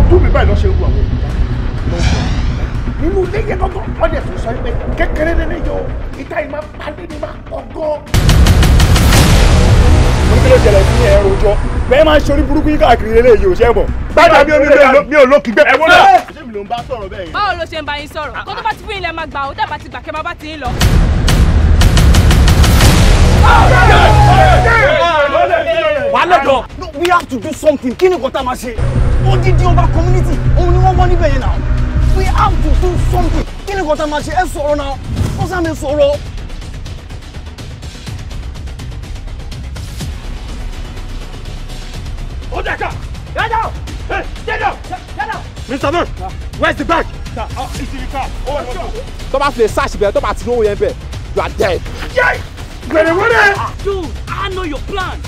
Ojú mi báyìí lọ ṣe ru àwọn òkúta nínú ilé yẹn gángan. Wọ́n dẹ̀ tún sọ pé kékeré nínú yìí o, ìta yìí máa pàdé ní máa pọ̀ gan. Mo ní kí ló ṣẹlẹ̀ sí ẹ rojọ́ bẹ́ẹ̀ máa ń ṣorí burúkú yín káàkiri eléyìí ò ṣe é bọ̀. Gbádùn mi ò lókìgbẹ́. Ẹ wọ́n náà ṣé mi ló ń bá sọ̀rọ̀ bẹ́ẹ̀ yẹn. Báwo ló ṣe ń bá yín sọ̀rọ̀? Kó tó bá ti fún ilẹ̀ máa gbà ó, tẹ́ bá ti gbà kẹ́ máa bá ti ń lọ. Wà lọ́dọ̀. No, we have to do something. Kí ni nǹkan tá a máa ṣe? Odidi ọba community, òun ni wọ́n wọ́n níbẹ̀ yẹn náà. We have to do something. Kí ni nǹkan tá a máa ṣe? Ẹ sọ̀rọ̀ náà. Ó sá mi sọ̀rọ̀. Ó dẹ̀ ká! Get down! Hey, get down! Get down! Mr. Man, where's the bag? It's in the car. Tó bá fi lè search bẹ̀rẹ̀, tó bá ti rówó yẹn bẹ̀, you are dead. Wẹ̀rẹ̀wẹ̀rẹ̀! Dude, I know your plan.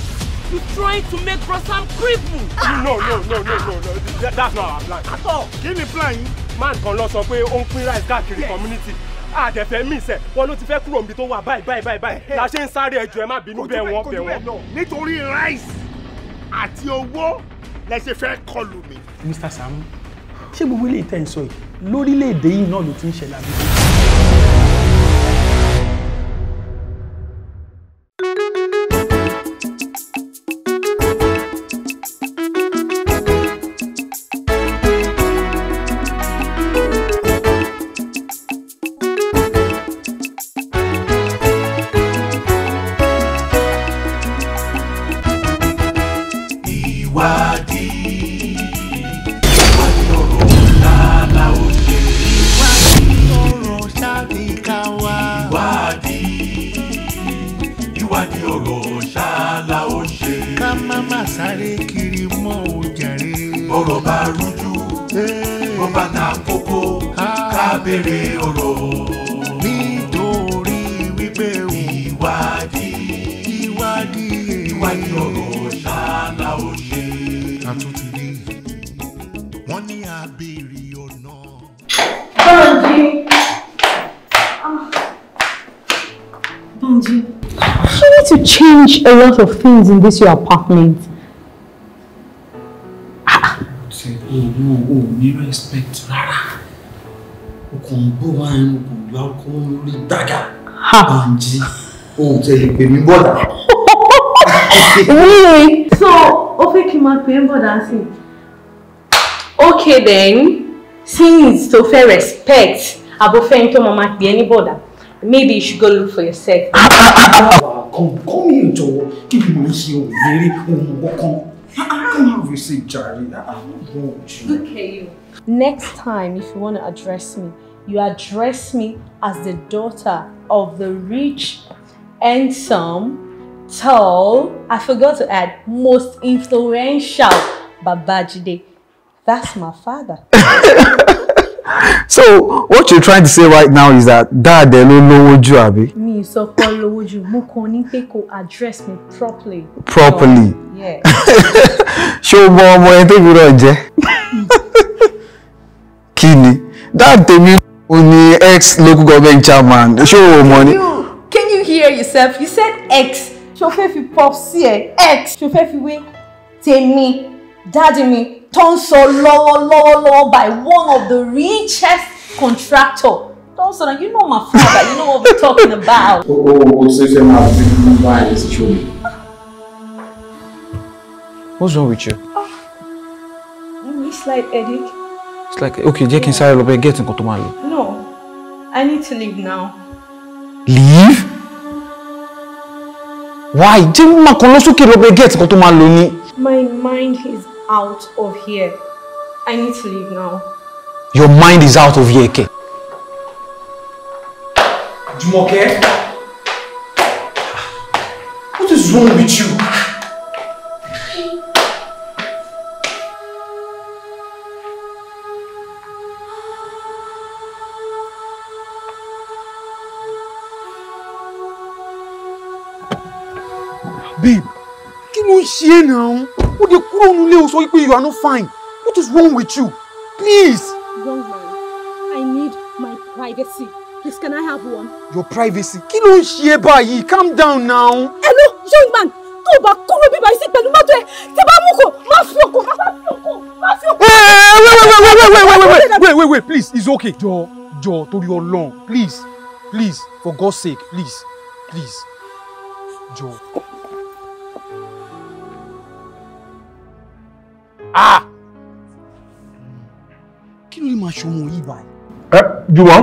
You're trying to make Brosam cripple. No, no, no, no, no, no. That's not our plan. At all. Kí ni plan yín? Man kan lọ sọ pé ó ń pín rice káàkiri community. Àdẹ̀fẹ́ mi sẹ̀, wọ́n ló ti fẹ́ kúrò níbi tó wà báyìí báyìí báyìí báyìí. La ṣe ń sáré ẹjọ́ ẹ má bínú bẹ̀ wọ́n bẹ̀ wọ́n. Nítorí rice àti owó lẹ ṣe fẹ́ kọlù mi. Mr. Saamu, ṣé gbogbo ilé ìtẹ́ ń sọ yìí lórílẹ̀‐èdè yìí náà ló ti ń ṣẹlẹ̀ àbí? Ìwádìí ọ̀rọ̀ lálá ó ṣe. Ìwádìí ọ̀rọ̀ ṣáàdìkà wá. Ìwádìí ọ̀rọ̀ ṣáàlà ó ṣe. Ká má má sáré kiri mọ́ o jàre. Bọ́rọ̀ bá rújú, bó bá ta kókó, ká béèrè ọ̀rọ̀. Nítorí wípé o. Ìwádìí ọ̀rọ̀ ṣáàlà ó ṣe. Àtúntì dé, wọ́n ní abèrè ọ̀nà. Banji. Banji. You need to change a lot of things in this your apartment. Ṣé o ní respect rárá? O kàn ń bó wá ẹnu kò gbá ọkọ lórí gbàgà. Banji, o ò tẹ̀lé pè mí bọ̀dà. Really? So, ó fẹ́ kí n máa pè é bọ̀dà sí. Okay then, since tó fẹ́ respect, àbófẹ́ni tó máa pè é ní bọ̀dà, maybe you should go look for yourself. Come here, jọ̀wọ́, kí ni mò ń ṣe òmìnirí ohun kankan? Come have a seat, jàre. Look at you. Next time, if you want to address me, you address me as the daughter of the rich, handsome, tall, I forgot to add, most influential Babajide. That's my father. So, what you're trying to say right now is that dad ẹ ló lówó jù, àbí? Mi sọ pé ó lówó jù, mo kàn ní pé kó address me properly. Properly. So, yeah. Ṣé o mọ ọmọ ẹni tèmi náà jẹ́? Kí ni? Dad tèmi ò ní ex local government chairman. Ṣé o mọ ni? Can you hear yourself? You said ex. Ṣo fẹ́ fi pop sí ẹ? Ex. Ṣo fẹ́ fi wé tèmi, daddy mi, tó ń sọ lọ́wọ́lọ́wọ́ by one of the richest contractor. Tó ń sọ náà, you know my father, you know what we're talking about. O ti fẹ́ máa bí nínú báyìí sí ṣòro. What's wrong with you? It's like headache. It's like, okay, jẹ́ kí n sáré lọ bẹ́ẹ̀ get nǹkan tó máa lò. No, I need to leave now. Leave? Why? Jẹ́ máa kàn lọ sókè lọ bẹ́ẹ̀ get nǹkan tó máa lò ní. My mind is out of here. I need to leave now. Your mind is out of here, Ke. Jumoke? What is wrong with you? Babe, kí ló ń ṣe é náà? Ó dé kúrò nílé o sọ wípé you are not fine. What is wrong with you? Please. Young man, I need my privacy. Please, can I have one? Your privacy? Kí ló ń ṣe é báyìí? Calm down now. Hello, young man. Tó o bá kúrò bíbá yìí sí pẹ̀lú mọ́tò ẹ̀, tí bá mú kò, má fi ọkọ̀, má fi ọkọ̀, má fi ọkọ̀. Hey, wait, Wait, wait, wait, wait, wait, please, it's okay. Jọ̀ọ́, jọ̀ọ́, torí Ọlọ́run, please, please, for God's sake, please, please, jọ̀ọ́. Ah! Kí ló lè máa ṣọmọ yìí báyìí? Ẹ Jùwọ́n,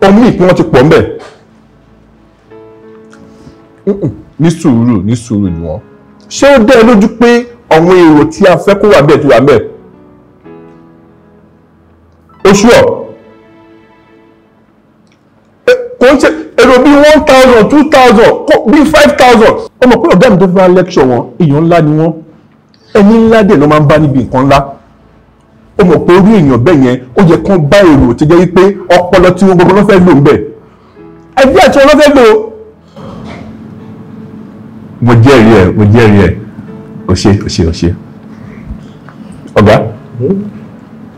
ọmú ìpín wọn ti pọ̀ ńbẹ̀. Ní sùúrù, ní sùúrù Jùwọ́n. Ṣé ó dá ẹ lójú pé àwọn èrò tí a fẹ́ kó wà bẹ́ẹ̀ tó wà bẹ́ẹ̀? Oṣù ọ̀ kò ń ṣe èrò bíi 1,000, 2,000, bíi 5,000. Ọmọ pé ọ̀gá mi tó fi wá lecture wọn, èèyàn ńlá ni wọ́n. Ẹni ńlá dẹ̀ ló máa ń bá níbi nǹkan ńlá. Ó mọ̀ pé orí èèyàn bẹ́ẹ̀ yẹn ó yẹ kán bá èrò tó jẹ́ wípé ọpọlọ tí wọ́n gbogbo ló fẹ́ lò ń bẹ̀. Ẹbí àti wọn ló fẹ́ lò. Mo jẹ́rìí ẹ̀, mo jẹ́rìí ẹ̀. O ṣé, o ṣé, o ṣé. Ọ̀gá,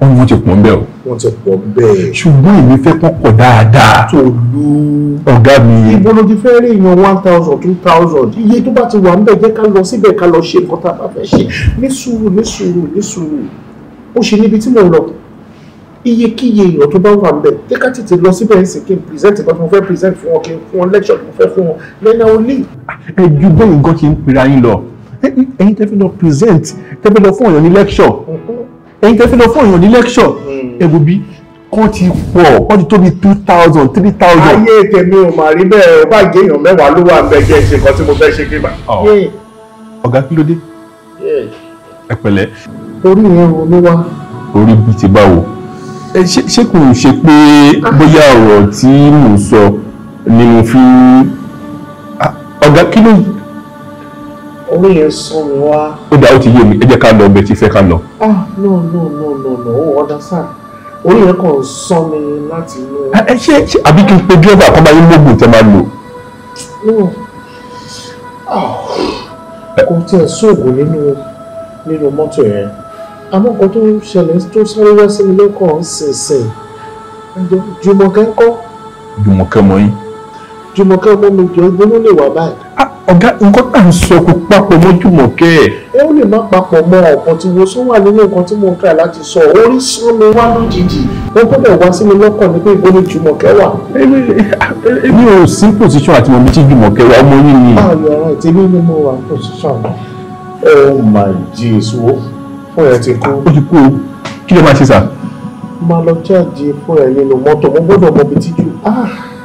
wọ́n ti pọ̀ ń bẹ̀ o. Wọ́n ti pọ̀ bẹ́ẹ̀. Ṣùgbọ́n èmi fẹ́ kán pọ̀ dáadáa. Tòlú. Ọ̀gá mi. Ibo ló ti fẹ́ rí èèyàn 1,000, 2,000. Iye tó bá ti wà ń bẹ̀ jẹ́ ká lọ síbẹ̀ ká lọ ṣe nǹkan tá a bá fẹ́ ṣe. Ní sùúrù, ní sùúrù, ní sùúrù. Ó ṣe níbi tí mò ń lọ. Iyekíye èèyàn tó bá wà ń bẹ̀ jẹ́ ká tètè lọ síbẹ̀ ń sìn kí n present nǹkan tí mo fẹ́ present fún wọn, kí n fún wọn lecture tí mo fẹ́ fún wọn. Then I will leave. Ẹ ju bẹ́ẹ̀ nǹkan ṣe ń pera yín lọ. Ẹ̀yin tẹ́ fi lọ present, tẹ́ fi lọ fún èèyàn ní lecture. Ẹ̀yin tẹ́ fi lọ fún èèyàn ní lecture. Ẹ wo bí kán ti pọ̀, kán ti tó bí 2,000, 3,000. Ayé tèmi ò mà rí bẹ́ẹ̀, ó bá jẹ́ èèyàn mẹ́wàá ló wà ń bẹ̀ jẹ́ ṣe nǹkan tí mo fẹ́ ṣe kí n bá. Ọ̀gá kí ló dé? Ẹ pẹ̀lẹ́. Orí yẹn ronú wá. Orí bíi ti báwo? Ṣé kò ń ṣe pé bóyá ọ̀rọ̀ tí mò ń sọ ni mo fi ń. Ọ̀gá kí ló. Orí yẹn sún mi wá. Ó dà, ó ti yé mi, ẹ jẹ́ ká lọ ọbẹ̀ tí fẹ́ ká lọ. Ah, no, no, no, no, no, ó understand. Orí yẹn kàn sán mi láti inú. Ẹ ṣé àbí kí n pe dírẹ́bà kan bá yín mógùn tẹ́ máa lò? No. Kò tiẹ̀ sóògùn nínú mọ́tò yẹn. Àmọ́ nǹkan tó ń ṣẹlẹ̀ tó sáré wá sí mi lọ́kàn ń sìnsìn. Jùmọ̀kẹ́ ń kọ́. Jùmọ̀kẹ́ mọ́ yín. Jùmọ̀kẹ́ ọmọ mi jọ ibo ló lè wà báyìí. Ọ̀gá, nǹkan tá à ń sọ kò papọ̀ mọ́ Jùmọ̀kẹ́. Ẹ ó lè má papọ̀ mọ́ ọ̀kan tí wo sọ wà nínú nǹkan tí mo ń try láti sọ. Orí sán mi wá lójijì. Wọ́n gbọ́dọ̀ wá sí mi lọ́kàn ní pé ibo ni Jùmọ̀kẹ́ wà. Èmi ò sí position àti mọ̀mí tí Jùmọ̀kẹ́ wà, ọmọ yín ni. Báwo ara ìtẹ́lẹ̀ ni mo wà position náà? Oh my jeez, wo fún ẹ ti kú. Ó ti kú o, kí ló máa ṣe sà? Máa lọ jáde fún ẹ nínú mọ́tò, mo gbọ́dọ̀ mọ ibi tí jù.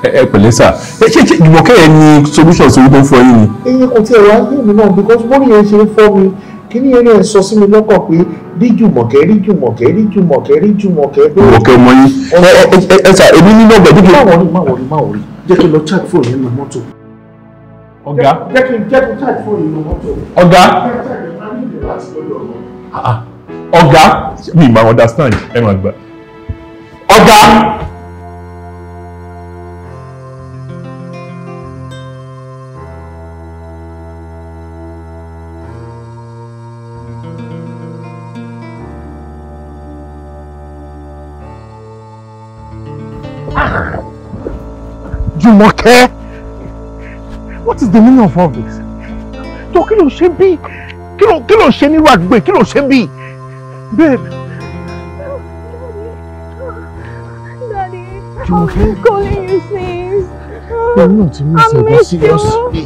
Ẹ pẹ̀lẹ́ sà, ṣé Jùmọ̀kẹ́ yẹn ni solution sórí tó ń fọ yín ni? Eyín kò tiẹ̀ wá yé mi náà because bórí yẹn ṣe ń fọ́ mi, kíní yẹn lè sọ sí mi lọ́kàn pé rí Jùmọ̀kẹ́, rí Jùmọ̀kẹ́, rí Jùmọ̀kẹ́, rí Jùmọ̀kẹ́. Jùmọ̀kẹ́ ọmọ yín. Ẹ sà, èmi ní nọ́mbà dídì. Má wọrí, má wọrí, má wọrí, jẹ́ kí n lọ charge phone nínú mọ́tò. Ọ̀gá. Jẹ́ kí n charge phone nínú mọ́tò. Ọ̀gá. Ọ̀gá. Mi ma understand, ẹ máa gbà. Ọ̀gá. Jùmọ̀kẹ́, what is the meaning of all this? Tó kí ló ṣe bí? Kí ló ṣe nírú àdúgbò? Kí ló ṣe bí? Babe. Daddy, I've been calling you since. I'm not missing you seriously.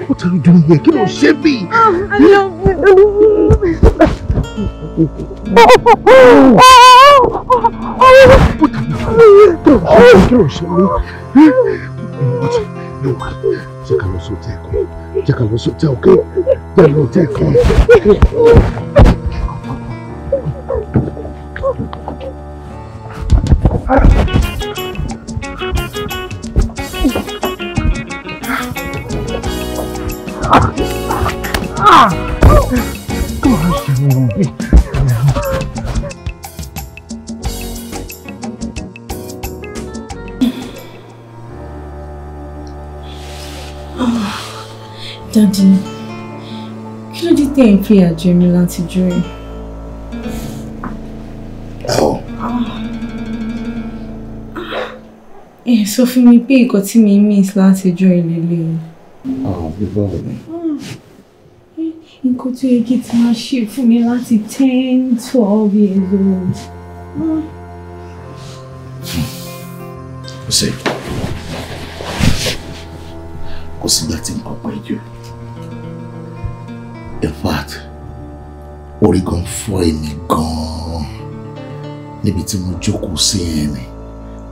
What are you doing here? Kí ló ṣe bí? I love you. What are you doing? Kí ló ṣe mí? What? Jẹ́ ká lọ sí hòtẹ́ẹ̀lì kan. Jẹ́ ká lọ sí hòtẹ́ẹ̀lì, okay? Jẹ́ lọ hòtẹ́ẹ̀lì kan. Come on, ṣe Daddy, kí ló dé tẹ́ ń fi àjẹ mi láti jọ ẹ? Ẹ sọ fún mi pé nǹkan tí mi miss láti jọ ìlélẹ̀. Bíbá mi. Nǹkan tó yẹ kí ti máa ṣe fún mi láti 10, 12 years old. Kò sí. Kò sígbà tí nǹkan pẹ́ jù. In fact, orí gan fọ́ èmi gan-an níbi tí mo jókòó sí ẹ ni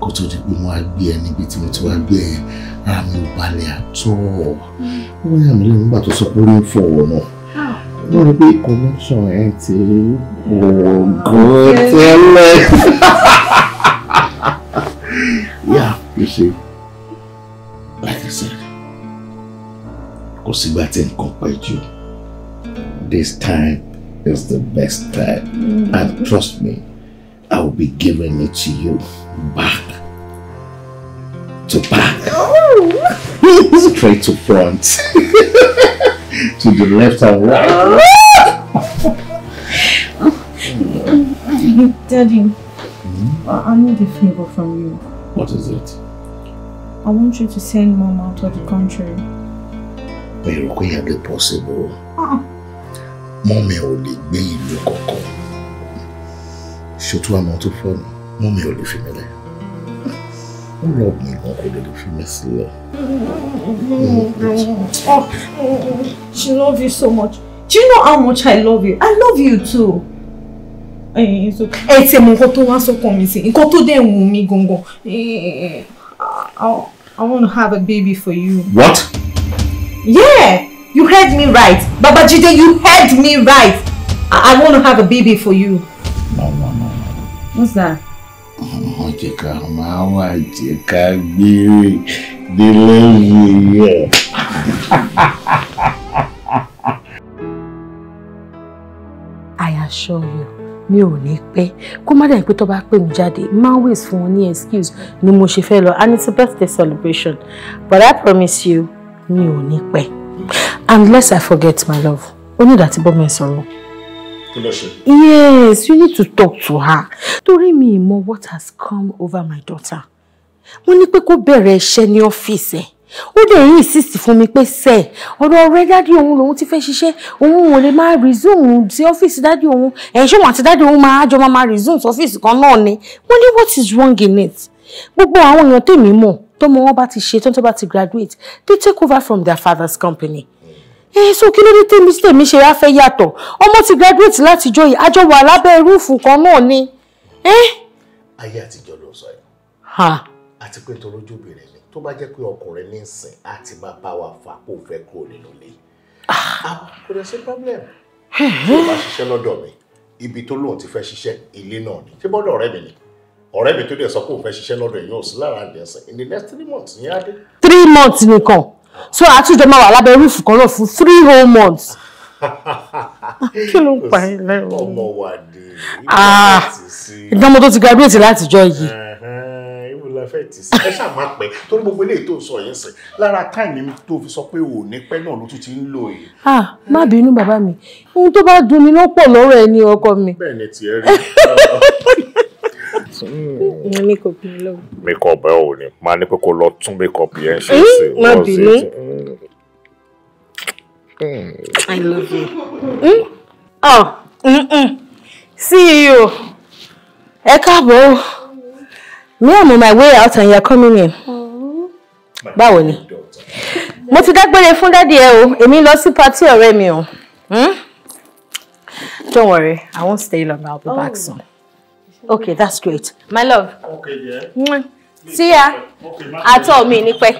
kó tó di pé mo wá gbé ẹ níbi tí mo ti wá gbé ẹ, ara mi ò balẹ̀ àtọ́. Wọ́n yà mí lẹ́nu nígbà tó sọ pé orí ń fọ́ ọ̀wọ̀ náà. Wọ́n rí pé connection ẹ ti wọ̀ gan tẹ́lẹ̀. Yeah, you see, like I said, kò sígbà tí nǹkan pẹ́ jù. This time is the best time. And trust me, I will be giving it to you back to back. Oh. Straight to front. To the left and right. Oh. Daddy, I need a favor from you. What is it? I want you to send Mom out of the country. Mi rò pé yẹn lè possible. Mọ́mí ò lè gbé ìlú kankan. Ṣètò àmọ́ tó fọ́ ni, mọ́mí ò lè fi mí lẹ̀. Ó lọ mi gan kò lè fi mí sílẹ̀. Oh, she loves you so much. Do you know how much I love you? I love you too. Ẹ ti mọ nǹkan tó wá sọ́kàn mi sí, nǹkan tó dẹ̀ wù mí gangan. I want to have a baby for you. What? Yeah! You heard me right. Babajide, you heard me right. I want to have a baby for you. No, no, no. What's that? Jẹ́ ká máa wá jẹ́ ká gbére délé yìí. I assure you, mi ò ní pẹ́. Kó má dàbí pé tó bá pè mí jáde, máa waste fún wọn ní excuse ni mo ṣe fẹ́ lọ, and it's a birthday celebration. But I promise you, mi ò ní pẹ́. Unless I forget, my love. O ní láti bọ́ mi sọ̀rọ̀. Kí ló ṣe? Yes, you need to talk to her. Torí mi mọ̀ what has come over my daughter. Wọ́n ní pé kó bẹ̀rẹ̀ iṣẹ́ ní ọ́fíìsì ẹ̀. Ó dẹ̀ yín insist fún mi pé sẹ́ ọ̀dọ̀ ọ̀rẹ́ dádì òun lòun ti fẹ́ ṣiṣẹ́, òun ò lè máa resume sí ọ́fíìsì dádì òun. Ẹ̀ ṣé òun àti dádì òun máa jọ máa resume sí ọ́fíìsì kan náà ni. Wọ́n ní what is wrong in it? Gbogbo àwọn èèyàn tèmi mọ̀ tọ́mọ wọn bá ti ṣe tán tó bá ti graduate, they take over from their father's company. So kí ló dé tèmi ṣe wá fẹ́ yàtọ̀? Ọmọ ti graduate látijọ́ yìí, àjọ wà lábẹ́ rúùfù kan náà ni. Ayé àtijọ́ ló sọ yìí. Àti pé torí ojú obìnrin ni, tó bá jẹ́ pé ọkùnrin ní ìsìn àti máa bá wa fà kó fẹ́ kúrò nínú ilé. Kò dẹ̀ sí problem. Tí o bá ṣiṣẹ́ lọ́dọ̀ mi, ibi tó lóun ti fẹ́ ṣiṣẹ́, ilé náà ni. Ṣé bọ́dọ̀ ọ̀rẹ́ mi ni? Ọ̀rẹ́ mi tó dẹ̀ sọ pé òun fẹ́ ṣiṣẹ́ lọ́dọ̀ ẹ̀ yóò sí lára àdìẹ́sìn. In the next 3 months ní adé. 3 months nìkan. So àtúnjọ máa wà lábẹ́ rúùfù kan náà fún 3 whole months. Kí ló ń pa ẹ́ lẹ́rù? Ọmọ wa ni. Ìdánmọ́ tó ti graduate látijọ́ yìí. Ibo la fẹ́ tì sí. Ẹ ṣáà má pẹ́ torí gbogbo eléyìí tó ń sọ yẹn sìn. Lára táìmì mi tó fi sọ pé ò ní pẹ́ náà ló tún ti ń lò yìí. Má bínú bàbá mi. Ohun tó bá dùn mí ló pọ̀ lọ́rọ̀ ẹ ní ọkọ mi. Bẹ́ẹ̀ ni tiẹ̀ rí. Makeup mi lọ. Makeup ẹ ò ní máa ní pé kó lọ tún makeup yẹn ṣe sí. Má bínú. I love you. Oh, See you. Ẹ káàbọ̀. Me, I'm on my way out and you're coming in. Báwo ni? Mo ti dágbére fún dádì ẹ o. Èmi lọ sí party ọ̀rẹ́ mi o. Don't worry, I won't stay long. I'll be back soon. Okay, that's great. My love. Okay, yeah. See ya. Àtọ̀ mi ní pẹ́.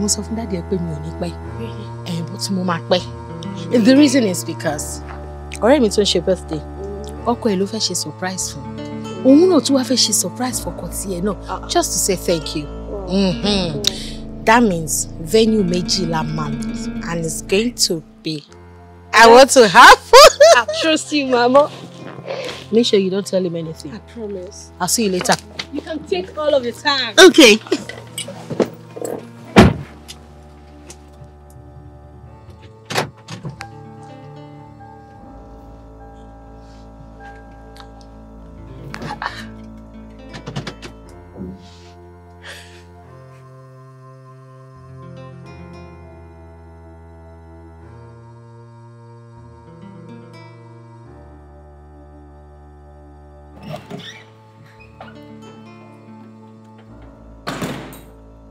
Mo sọ fún dáàdì ẹ pé mi ò ní pẹ́, bó tí mo máa pẹ́. The reason is because ọ̀rẹ́ mi tó ń ṣe birthday, ọkọ ẹ̀ ló fẹ́ ṣe surprise fún. Òun náà tún wá fẹ́ ṣe surprise fọkọ tiẹ̀ náà, just to say thank you. That means venue méjì la máa lò and it's going to be. I want to have fun. I trust you, mama. Make sure you don't tell him anything. I promise. I'll see you later. You can take all of your time. Okay.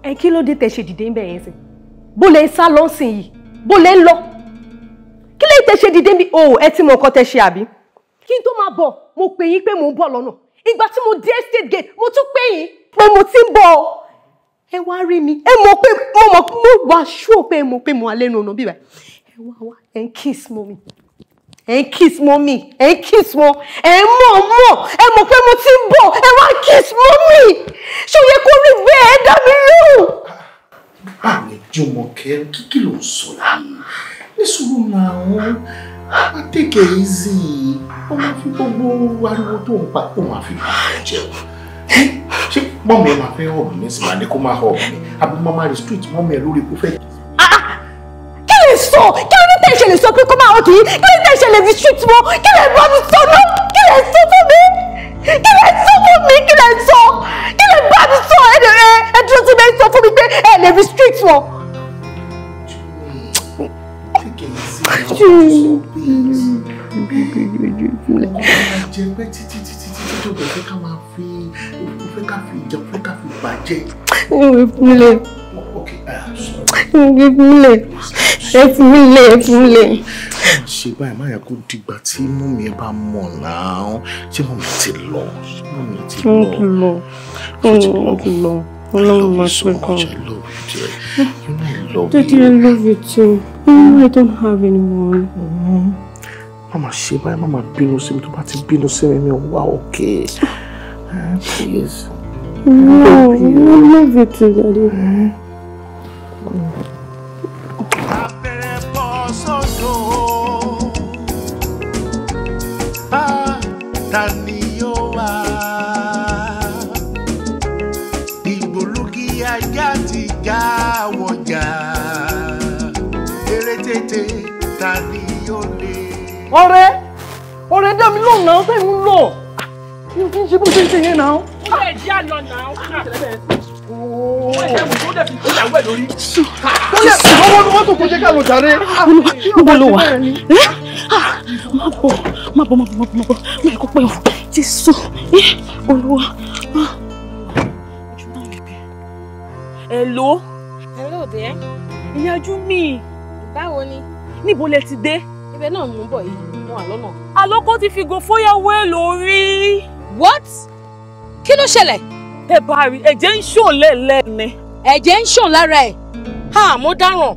Ẹ kí ló dé tẹ́ ṣe dìde ńbẹ̀ yẹn sìn? Bó lẹ ń sá lọ sìn yìí? Bó lẹ ń lọ? Kí lè tẹ́ ṣe dìde ńbí? O ẹ ti mọ nǹkan tẹ́ ṣe àbí? Kí n tó máa bọ̀, mo pè yín pé mò ń bọ̀ lọ́nà. Ìgbà tí mo dé estate gate, mo tún pè yín pé mo ti ń bọ̀. Ẹ wá rí mi. Ẹ mọ̀ pé mo mọ̀ mo wà ṣó pé mo pé mo wà lẹ́nu ọ̀nà bíbá. Ẹ wá wá ẹ ń kiss mọ́ mi. Ẹ ń kiss mọ́ mi. Ẹ ń kiss mọ́. Ẹ mọ̀ mọ̀. Ẹ mọ̀ pé mo ti ń bọ̀. Ẹ wá kiss mọ́ mi. Ṣé o yẹ kó rí bẹ́ẹ̀? Ẹ dá mi lóhùn. Àmì Jùmọ̀kẹ́, kí ló ń sọ yìí? Ní sùúrù náà, má take it easy. Ó máa fi gbogbo ariwo tó ń pa, ó máa fi bà jẹ́ o. Ṣé mọ́mí ẹ máa fẹ́ hug mi sí máa ní kó máa hug mi? Àbí mo máa restrict mọ́mí ẹ lórí kó fẹ́. Kí lè sọ? Kí ló ní tẹ̀ ṣe lè sọ pé kó máa hug yìí? Kí ló ní tẹ̀ ṣe lè restrict mọ́? Kí lè bá mi sọ náà? Kí lè sọ fún mi? Kí lè sọ fún mi? Kí lè sọ? Kí lè bá mi sọ? Ẹ dúró tí mi sọ fún mi pé ẹ lè restrict wọn. Jẹ pé títí títí títí tó bẹ̀ fẹ́ ká máa fi fẹ́ ká fi ìjà fẹ́ ká fi bàjẹ́. Ìfúnlẹ̀. Ìfúnlẹ̀. Ìfúnlẹ̀. Ìfúnlẹ̀. Ṣe báyìí má yẹ kó dìgbà tí mọ́mí ẹ bá mọ̀ náà. Ṣé mọ́mí ti lọ? Ṣé mọ́mí ti lọ? Ó ti lọ. Ọlọ́run máa pẹ́ kan. I love you, dear. You know I love Daddy, you. I love you too. You know I don't have anyone. Mama ṣe báyìí, mama bínú sí mi, tó bá ti bínú sí mi, mi ò wá okay. Please. No, I love you too, Daddy. Abẹ́rẹ́ bọ́ sódò. Ta ni yóò wá? Ìgbòlugi ajá ti já wọjà. Eré tètè ta ni yóò lè. Ọ̀rẹ́, ọ̀rẹ́ dá mi lóhùn náà, sẹ́yìn ń lọ. Kí n ṣe bó ṣe ń ṣe yẹn náà. Ó lè jẹ́ àlọ́ náà. Ó ṣe mú tó dẹ̀ fi ìyàwó ẹ̀ lórí. Tó yẹ ìfọwọ́ mọ́tò kò jẹ́ ká lọ jàre. Níbo ló wà? Má bọ̀, má bọ̀, má bọ̀, má bọ̀, má bọ̀, má kó pẹ́ o. Jésù, Olúwa. Hello. Hello dear. Ìyájú mi. Báwo ni? Níbo lẹ ti dé? Ibẹ̀ náà mò ń bọ̀ yìí, mo wà lọ́nà. Àlọ́kọ́ ti fi gò fóyàwó ẹ̀ lórí. What? Kí ló ṣẹlẹ̀? Ẹ bá rí, ẹ̀jẹ̀ ń ṣàn lẹ́ẹ̀lẹ́ni. Ẹ̀jẹ̀ ń ṣàn lára ẹ̀. Ha, mo dáràn.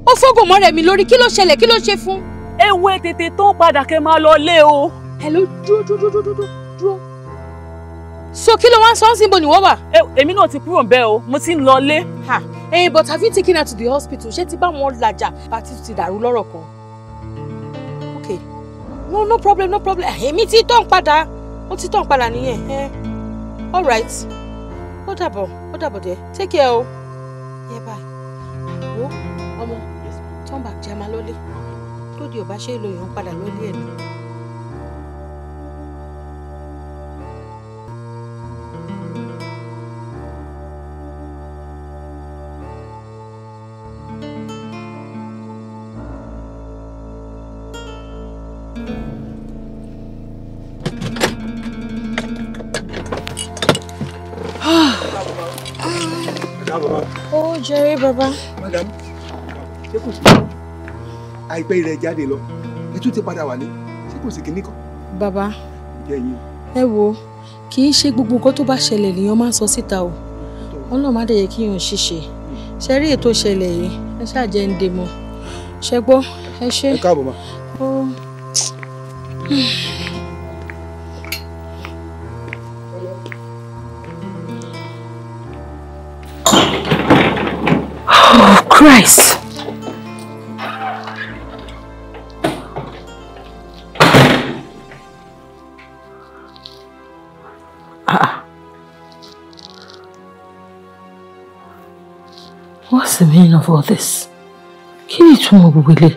Ó fọ́gò mọ́rẹ̀ mi lórí, kí ló ṣẹlẹ̀, kí ló ṣe fún? Ewu tètè tán padà kẹ́ máa lọ lé o. Hello, dúró dúró dúró dúró dúró. So kí ló wá ń sọ ń sìn bo ni wọ́n wà? Èmi náà ti kúrò ńbẹ̀ o, mo ti ń lọ lé. Ha, but have you taken her to the hospital? Ṣé ti bá wọn làjà àti ti dàrú lọ́rọ̀ kan? Okay. No, no problem, no problem. Èmi ti tán padà. Ó ti tán padà nìyẹn. All right. Ó dàbọ̀ dé. Take care o. Yeah, bye. Wo, ọmọ, turn back jẹ́ máa lọ́lé. Tó di ò bá ṣe é lo èèyàn padà lọ́lé ẹ̀ ni. Ó jẹ́rìí bàbá. Madam, ṣé kò sí? Àìpẹ́ rẹ̀ jáde lọ, ẹ tún ti padà wálé, ṣé kò sí kinní kan? Bàbá, ẹ ẹ wo, kì í ṣe gbogbo nǹkan tó bá ṣẹlẹ̀ lèèyàn máa ń sọ síta o. Ọlọ́run má dẹ̀ yẹ kí èèyàn ṣìṣe. Ṣe rí ètò ìṣẹ̀lẹ̀ yìí, ẹ ṣáà jẹ́ ń dè mọ́. Ṣẹ gbọ́, ẹ ṣé. Ẹ káàbọ̀ ma. Oh, Christ. What's the meaning of all this? Kí ni ìtumọ̀ gbogbo ilé?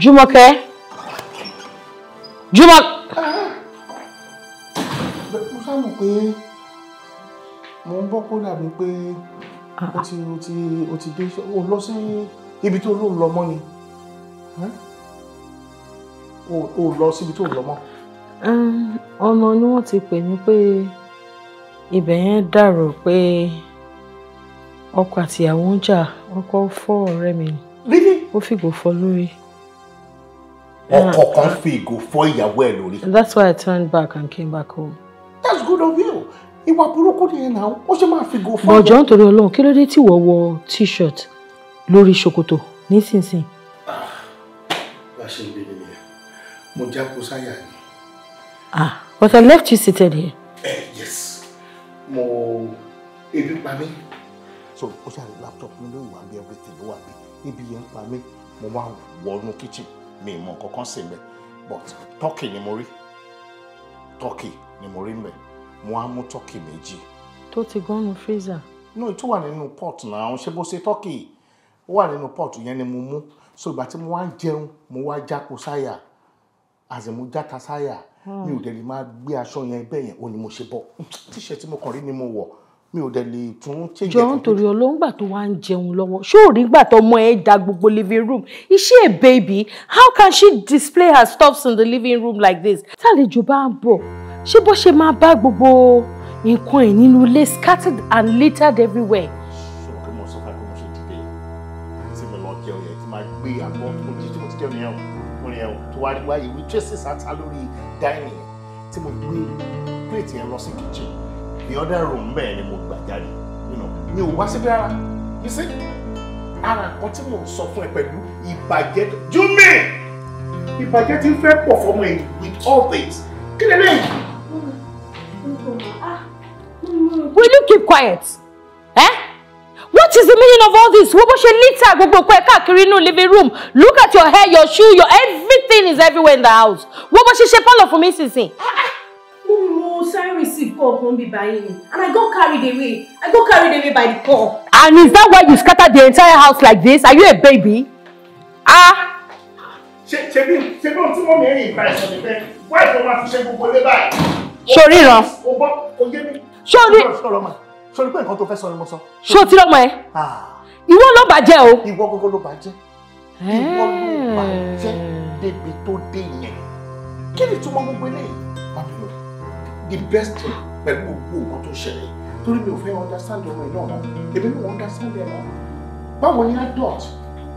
Jùmọ̀kẹ́? Jùmọ̀. Mo sá mọ̀ pé mo ń bọ́ kó dàbí pé o ti dé, o lọ sí ibi tó ló ń lọ mọ́ ni. O lọ síbi tó ń lọ mọ́. Ọ̀nà ni wọ́n ti pè mí pé ibẹ̀ yẹn dàrú, pé ọkọ àtìyàwó ń jà, ọkọ fọ́ ọ̀rẹ́ mi ni. Really? Ó fìgò fọ́ lórí. Ọkọ kan fi ìgò fọ́ ìyàwó ẹ̀ lórí. And that's why I turned back and came back home. That's good of you. Ìwà burúkú nìyẹn náà, ó ṣe máa fi ìgò fọ́. Bọ̀jọ́, nítorí Ọlọ́run, kí ló dé tí wọ́n wọ t-shirt lórí ṣòkòtò nísinsìnyí? Bá a ṣe ń gbé nìyẹn, mo jápò sáyà ni. Ah, but I left you seated here. Yes, mo ebi pa mí. So ó ṣàlè laptop mi ló wà bí, everything ló wà bí, ibi yẹn ń pa mí, mo wá wọnú kitchen, mi mọ nǹkan kan sí mbẹ̀, but turkey ni mo rí, turkey ni mo rí mbẹ̀, mo wá mú turkey méjì. Tó ti gọ́nu freezer. No, tó wà nínú pot náà, ṣé bó ṣe turkey ó wà nínú pot yẹn ni mo mú. So ìgbà tí mo wá ń jẹun, mo wá jápo sáyà, àti mo játa sáyà, mi ò dẹ̀ lè máa gbé aṣọ yẹn bẹ́ẹ̀ yẹn, ó ní mo ṣe bọ́ tíṣẹ̀ tí mo kàn rí ni mo wọ̀, mi ò dẹ̀ lè tún change. Jọ, nítorí Ọlọ́run, tó wá ń jẹun lọ́wọ́, ṣé ò rí gbà tó ọmọ ẹ da gbogbo living room? Is she a baby? How can she display her stuffs in the living room like this? Tálejò bá ń bọ̀, ṣé bó ṣe máa bá gbogbo nǹkan ẹ̀ nínú ilé scattered and littered everywhere? Ṣé mo sọ fún ẹ pé mo ṣe dìde tí mo lọ jẹun yẹn, tí máa gbé àbọ̀ mo jí tí mo ti jẹun yẹn o, mo yẹn o, tó wá rí wáyé wí traces ata lórí dining yẹn, tí mo gbé plate yẹn lọ sí kitchen, the other room bẹ́ẹ̀ ni mo gbà jáde, mi ò wá síbí rárá. You see, ara nǹkan tí mo sọ fún ẹ pẹ̀lú ìbàjẹ́ Júmi, ìbàjẹ́ ti ń fẹ́ pọ̀ fọmọ ẹ with all this, kí lè lẹ́yìn. Will you keep quiet? Eh? What is the meaning of all this? Wo bó ṣe litter gbogbo pẹ́ káàkiri inú living room. Look at your hair, your shoe, your everything is everywhere in the house. Wo bó ṣe ṣe pálọ̀ fún mi sísìn. Mo sáré receive call kan bí báyìí ni, and I got carried away. I got carried away by the call. And is that why you scattered the entire house like this? Are you a baby? Ah! Ṣé bí ohun tí wọ́n mi rìn ìgbà ìsọ̀ nífẹ̀ẹ́, wáyé tó máa fi ṣe gbogbo ilé báyìí? Ṣoríran. O gbọ́, kò yé mi. Ṣorí. Ṣorí pé nǹkan tó fẹ́ sọ ni mo sọ. Ṣó tí lọ́mọ ẹ? Ìwọ ló bàjẹ́ o. Ìwọ gógó ló bàjẹ́. Ìwọ ló bàjẹ́ débi tó dé yẹn. Kí ni ìtumọ̀ gbogbo eléyìí? Má bínú. The best thing pẹ̀lú gbogbo nǹkan tó ṣẹlẹ̀, torí mi ò fẹ́ understand ọmọ ẹ̀ náà mọ́, èmi náà understand ẹ̀ mọ́. Báwo ni adult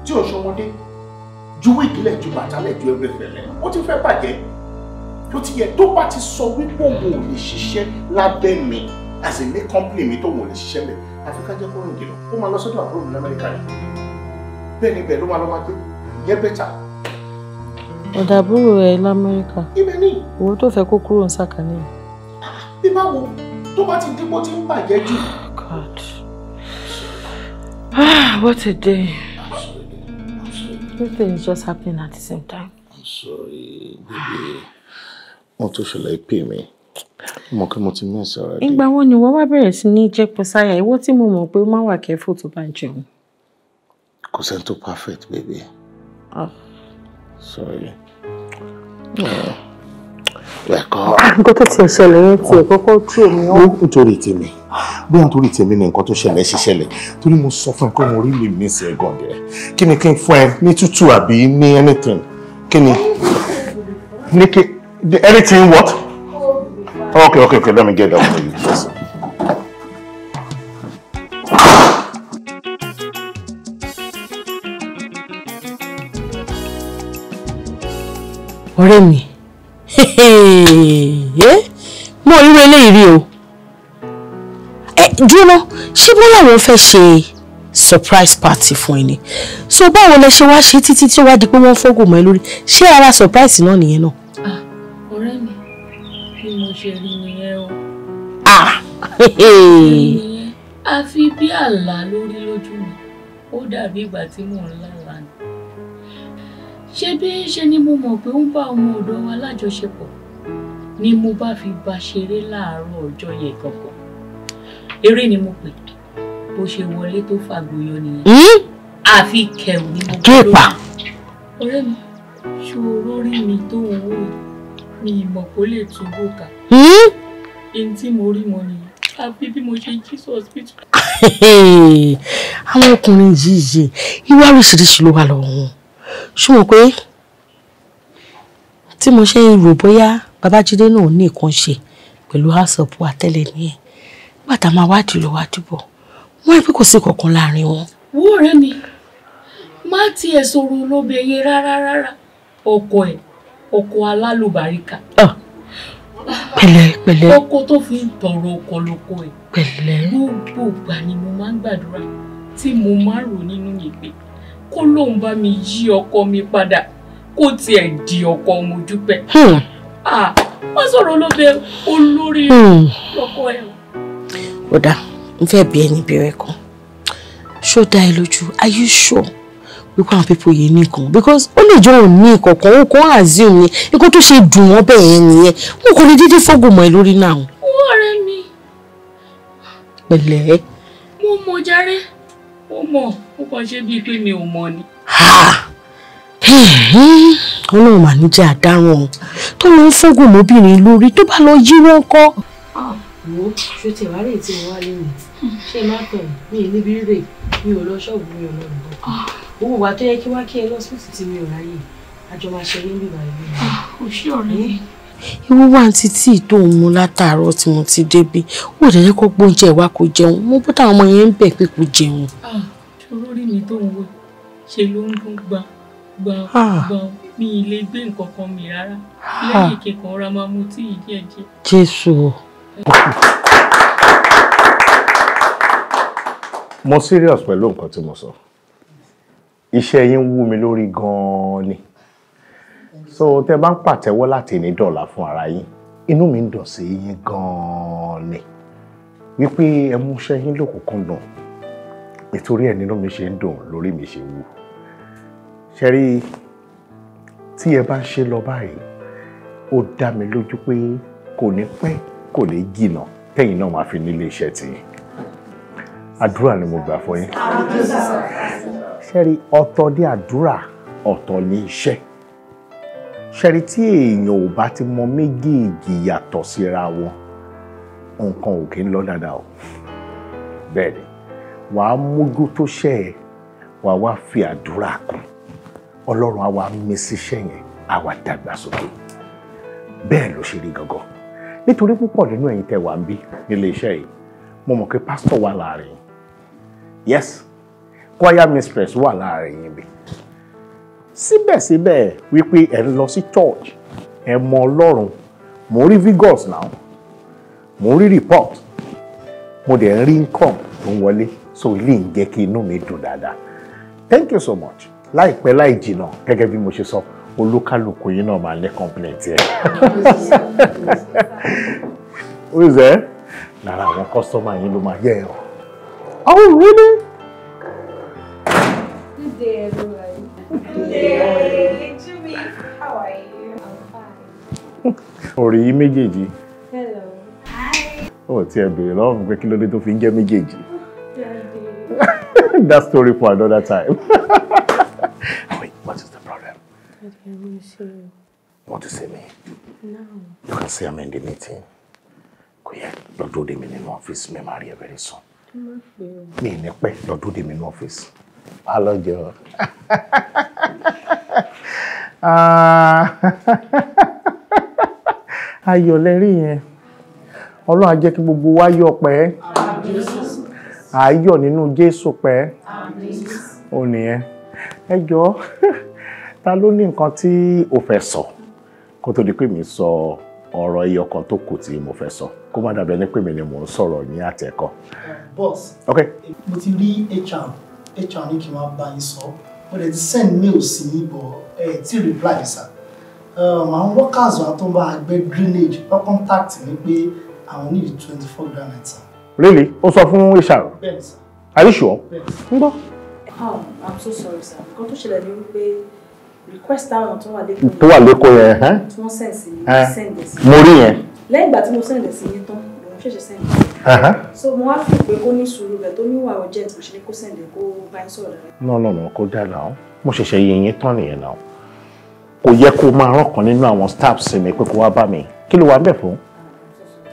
tí ò ṣọmọdé ju wíìgì lẹ̀, ju bàtà lẹ̀, ju everything lẹ̀, ó ti fẹ́ bàjẹ́ tó ti yẹ, tó bá ti sọ wípé òun ò lè ṣiṣẹ́ lábẹ́ mi as in ní company mi, tó òun ò lè ṣiṣẹ́ mẹ́, àfi ká jẹ́ kó rìn jìnnà, ó máa lọ sọ́dọ̀ àbúrò mi l'Amẹ́ríkà ni, bẹ́ẹ̀ ni bẹ́ẹ̀ ló máa lọ máa gbé yẹn better. Ọ̀dà àbúrò ẹ̀ l'Amẹ́ríkà. Ibẹ̀ ni. Owó tó fẹ́ kó kúrò ń sàkání. Bí báwo, tó bá ti dín bó ti ń bàjẹ́ jù. God. Ah, what a day. Everything is just happening at the same time. I'm sorry, baby. Wọ́n tó ṣẹlẹ̀ pè mí. Mo kí mo ti miss already. Ìgbà wo ni wọ́n wá bẹ̀rẹ̀ sí ní jẹ́ pọ́sáyà? Ìwọ tí mo mọ̀ pé ó máa wà careful tó bá ń jẹun. Kò sẹ́ni tó perfect, baby. Ah. Sorry. Ẹ̀kọ́. Nǹkan tó tiẹ̀ ṣẹlẹ̀ yẹn tiẹ̀ kọ́kọ́ tú omi ọ́. Nítorí tèmi, bóyá nítorí tèmi ni nǹkan tó ṣẹlẹ̀ ṣe ṣẹlẹ̀, torí mo sọ fún ẹ pé mo really miss ẹ gan dẹ̀. Kí ni kí n fún ẹ ní tútù àbí ní anything? Kí ni? Ní kí anything what? Okay, let me get that for you. Yes. Ọ̀rẹ́ mi, mo rí eléyìí rí o. Dúró, ṣé bọ́lá wọn fẹ́ ṣe surprise party fún ẹ ni? So báwo lẹ ṣe wá ṣe títí tí ó wá di pé wọ́n fọ́gùn mọ́ ẹ lórí? Ṣé ara surprise náà nìyẹn náà? Ọ̀rẹ́ mi, bí mo ṣe rí nìyẹn o. Àfi bí àlá lórí lójú mi, ó dàbí ìgbà tí mò ń lálàá ni. Ṣé bí ṣe ni mo mọ̀ pé ó ń bá ọmọ ọ̀dọ̀ wa lájọṣepọ̀ ni mo bá fi bá ṣeré láàárọ̀ ọjọ́ yẹn kankan. Eré ni mo pè. Bó ṣe wọlé tó fàgbóyọ nìyẹn. Àfi kẹrù ní mo kọ́ lórí. Ọ̀rẹ́ mi, ṣòro rí mi tó ń wò yìí, mi ìmọ̀ kó lè túbọ̀ ká. Ẹni tí mo rí mọ nìyẹn, àfi bí mo ṣe jí sí hospital. Àwọn ọkùnrin yìí ìwà oríṣiríṣi ló wà lọ́wọ́ wọn. Ṣùgbọ́n pé tí mo ṣe ń rò bóyá Babájídé náà ní nǹkan ṣe pẹ̀lú house of wa tẹ́lẹ̀ nìyẹn. Bàtà máa wádìí lọ wádìí bọ̀, wọ́n rí pé kò sí kankan láàrin wọn. Wo ọ̀rẹ́ mi, má tiẹ̀ sọ̀rọ̀ olóbe yẹn rárá rárá. Ọkọ ẹ̀, ọkọ alálùbáríkà. Pẹ̀lẹ́ pẹ̀lẹ́. Ọkọ tó fi ń tọrọ ọkọ lọkọ ẹ̀. Pẹ̀lẹ́. Gbogbo ìgbà ni mo máa ń gbàdúrà tí mo máa ń rò nínú mi pé kó lóun bá mi yí ọkọ mi padà kó tiẹ̀ di ọkọ Mojúpẹ́. Má sọ̀rọ̀ olóbe olórí lọkọ ẹ̀. Ó dáa, n fẹ́ bi ẹni ìbéèrè kan. Ṣó dá ẹ lójú? Are you sure? Wípé àwọn people yìí ní nǹkan, because ó lè jọ òun ní nǹkan kan, ó kàn assume ni nǹkan tó ṣe dùn wọ́n bẹ́ẹ̀ yẹn nìyẹn, wọn kò lè dédé fọ́gùn mọ́ ẹ lórí náà. Wọ́n ọ̀rẹ́ mi. Pẹ̀lẹ́. Mo mọ̀ jàre, mo mọ̀, ó kàn ṣe bíi pé mi ò mọ̀ ni. Ọlọ́run mà ní jẹ́ àdáràn tó lọ ń fọ́gùn mọ́bìnrin lórí tó bá lọ yí wọ́n kọ́. Wo ṣó tiẹ̀ wá rèé tí mo wá lé mi, ṣé má tàn mí níbi rè mi ò lọ ṣọ́ọ̀bù mi ò lọ nǹkan. Owó wa tó yẹ kí wá kí ẹ lọ́sibítù tí mi ò ráyè àjọ máa ṣe ní bíbá ìlú mi. Ò ṣé ọ̀rẹ́ mi. Ìwọ wà ní títí tó ń mu látàárọ̀ tí mo ti débi, ó dẹ̀ yẹ kó gbóúnjẹ wa kó jẹun, mo bó táwọn ọmọ yẹn ń bẹ̀ pé kó jẹun. Ṣòro rí mi tó ń wò ṣe ló ń dún gba gba gba, mi ì lè gbé nǹkan kan mi rárá lẹ́yìn kíkan ra máa mu tíì díẹ̀ díẹ̀. Jésù. Mo serious pẹ̀lú nǹkan tí mo sọ. Iṣẹ́ yín wú mi lórí gan-an ni. So tẹ́ bá ń pàtẹ́wọ́ láti ní dọ̀là fún ara yín, inú mi ń dùn sí yín gan-an ni. Wípé ẹ mú iṣẹ́ yín lókùnkúndùn, nítorí ẹ̀ nínú mi ṣe ń dùn lórí mi ṣe wú. Ṣé rí, tí ẹ bá ń ṣe lọ báyìí, ó dá mi lójú pé kò ní pẹ́ kò ní jìnnà tẹ́yìn náà máa fi nílé iṣẹ́ tiyín. Àdúrà ni mo gbà fún yín. Ṣẹ́rí, ọ̀tọ̀ ní àdúrà, ọ̀tọ̀ ní iṣẹ́. Ṣẹ́rí, tí èèyàn ò bá ti mọ méjèèjì yàtọ̀ síra wọn, nǹkan ò kí ń lọ dáadáa o. Bẹ́ẹ̀ ni, wàá mójú tó ṣẹ́ ẹ, wàá wá fi àdúrà kún. Ọlọ́run á wá mí síṣẹ́ yẹn, á wá dàgbàsókè. Bẹ́ẹ̀ ló ṣe rí gangan. Nítorí púpọ̀ nínú ẹ̀yin tẹ́ wà ń bí nílé iṣẹ́ yìí, mo mọ̀ pé pásítọ̀ wà láàrin yín. Yes, choir mistress wà láàrin yín bí. Síbẹ̀síbẹ̀ wípé ẹ ń lọ sí church, ẹ mọ Ọlọ́run, mo ń rí vigors now, mo ń rí report, mo dẹ̀ ń rí income tó ń wọlé, so ilé ń jẹ́ kí inú mi dùn dáadáa. Thank you so much. Láìpẹ́ láì jìnnà, gẹ́gẹ́ bí mo ṣe sọ, olúkálùkù yín náà máa ní complaint ẹ̀. Who is there? Lára àwọn customer yín ló máa yẹ ẹ o. Oh, really? Good day, everyone. Good day. Jimmy, how are you? I'm fine. Orí yín méjèèjì. Hello. Hi. Ó ti ẹ bèrè lọ́wọ́ mi pé kí ló dé tó fi ń jẹ́ méjèèjì. Daddy. That story for another time. Wait, what is the problem? Daddy, I want to see you. You want to see me? No. You can see I'm in the meeting. Kò yẹ, lọ dúró dè mí nínú ọ́fíìsì mi, máa rí ẹ very soon. Mi ní pẹ́, lọ dúró dè mí nínú ọ́fíìsì. Má lọ jọ. Ayọ̀ lẹ́rí yẹn. Ọlọ́run á jẹ́ kí gbogbo wa yọ̀ pẹ́. Ayọ̀ nínú Jésù pẹ́. Ó nìyẹn. Ẹ jọ̀ọ́, ta ló ní nǹkan tí o fẹ́ sọ? Kó tó di pé mi sọ ọ̀rọ̀ ẹyọ kan tó kù tí mo fẹ́ sọ. Kó má dàbí ẹni pé mi ni mò ń sọ̀rọ̀ ní àtẹ̀kọ́. Boss, okay. Mo ti rí HR, HR ní kí n máa bá yín sọ. Mo dẹ̀ ti send mail sí yín but ẹ tí reply sir. Àwọn workers wa tó ń bá gbẹ́ drainage wọ́n contact mi pé àwọn need 24 granite sir. Really? Ó sọ fún HR? Bẹ́ẹ̀ni sir. Are you sure? Bẹ́ẹ̀ni sir. Ń gbọ́. Oh, I'm so sorry sir. Nǹkan tó ṣẹlẹ̀ ni wípé request àwọn tó wà lẹ́kọ̀ọ́. Tó wà lẹ́kọ̀ọ́ yẹn. Tí wọ́n send sí mi, send ẹ̀ sí. Mo rí yẹn. Lẹ́yìn ìgbà tí mo send ẹ̀ sí yín tán, ṣẹ̀ṣẹ̀ send mi. So mo wá fi pé kó ní sùúrù bẹ̀ tó níwà urgent mo ṣe ní kó send ẹ̀ kó bá yín sọ̀rọ̀ rẹ̀. No, no, no, kó dáa náà. Mo ṣẹ̀ṣẹ̀ yẹ yín tán nìyẹn náà. Kò yẹ kó máa rán kan nínú àwọn staff sí mi pé kó wá bá mi. Kí ló wà ń bẹ̀ fún?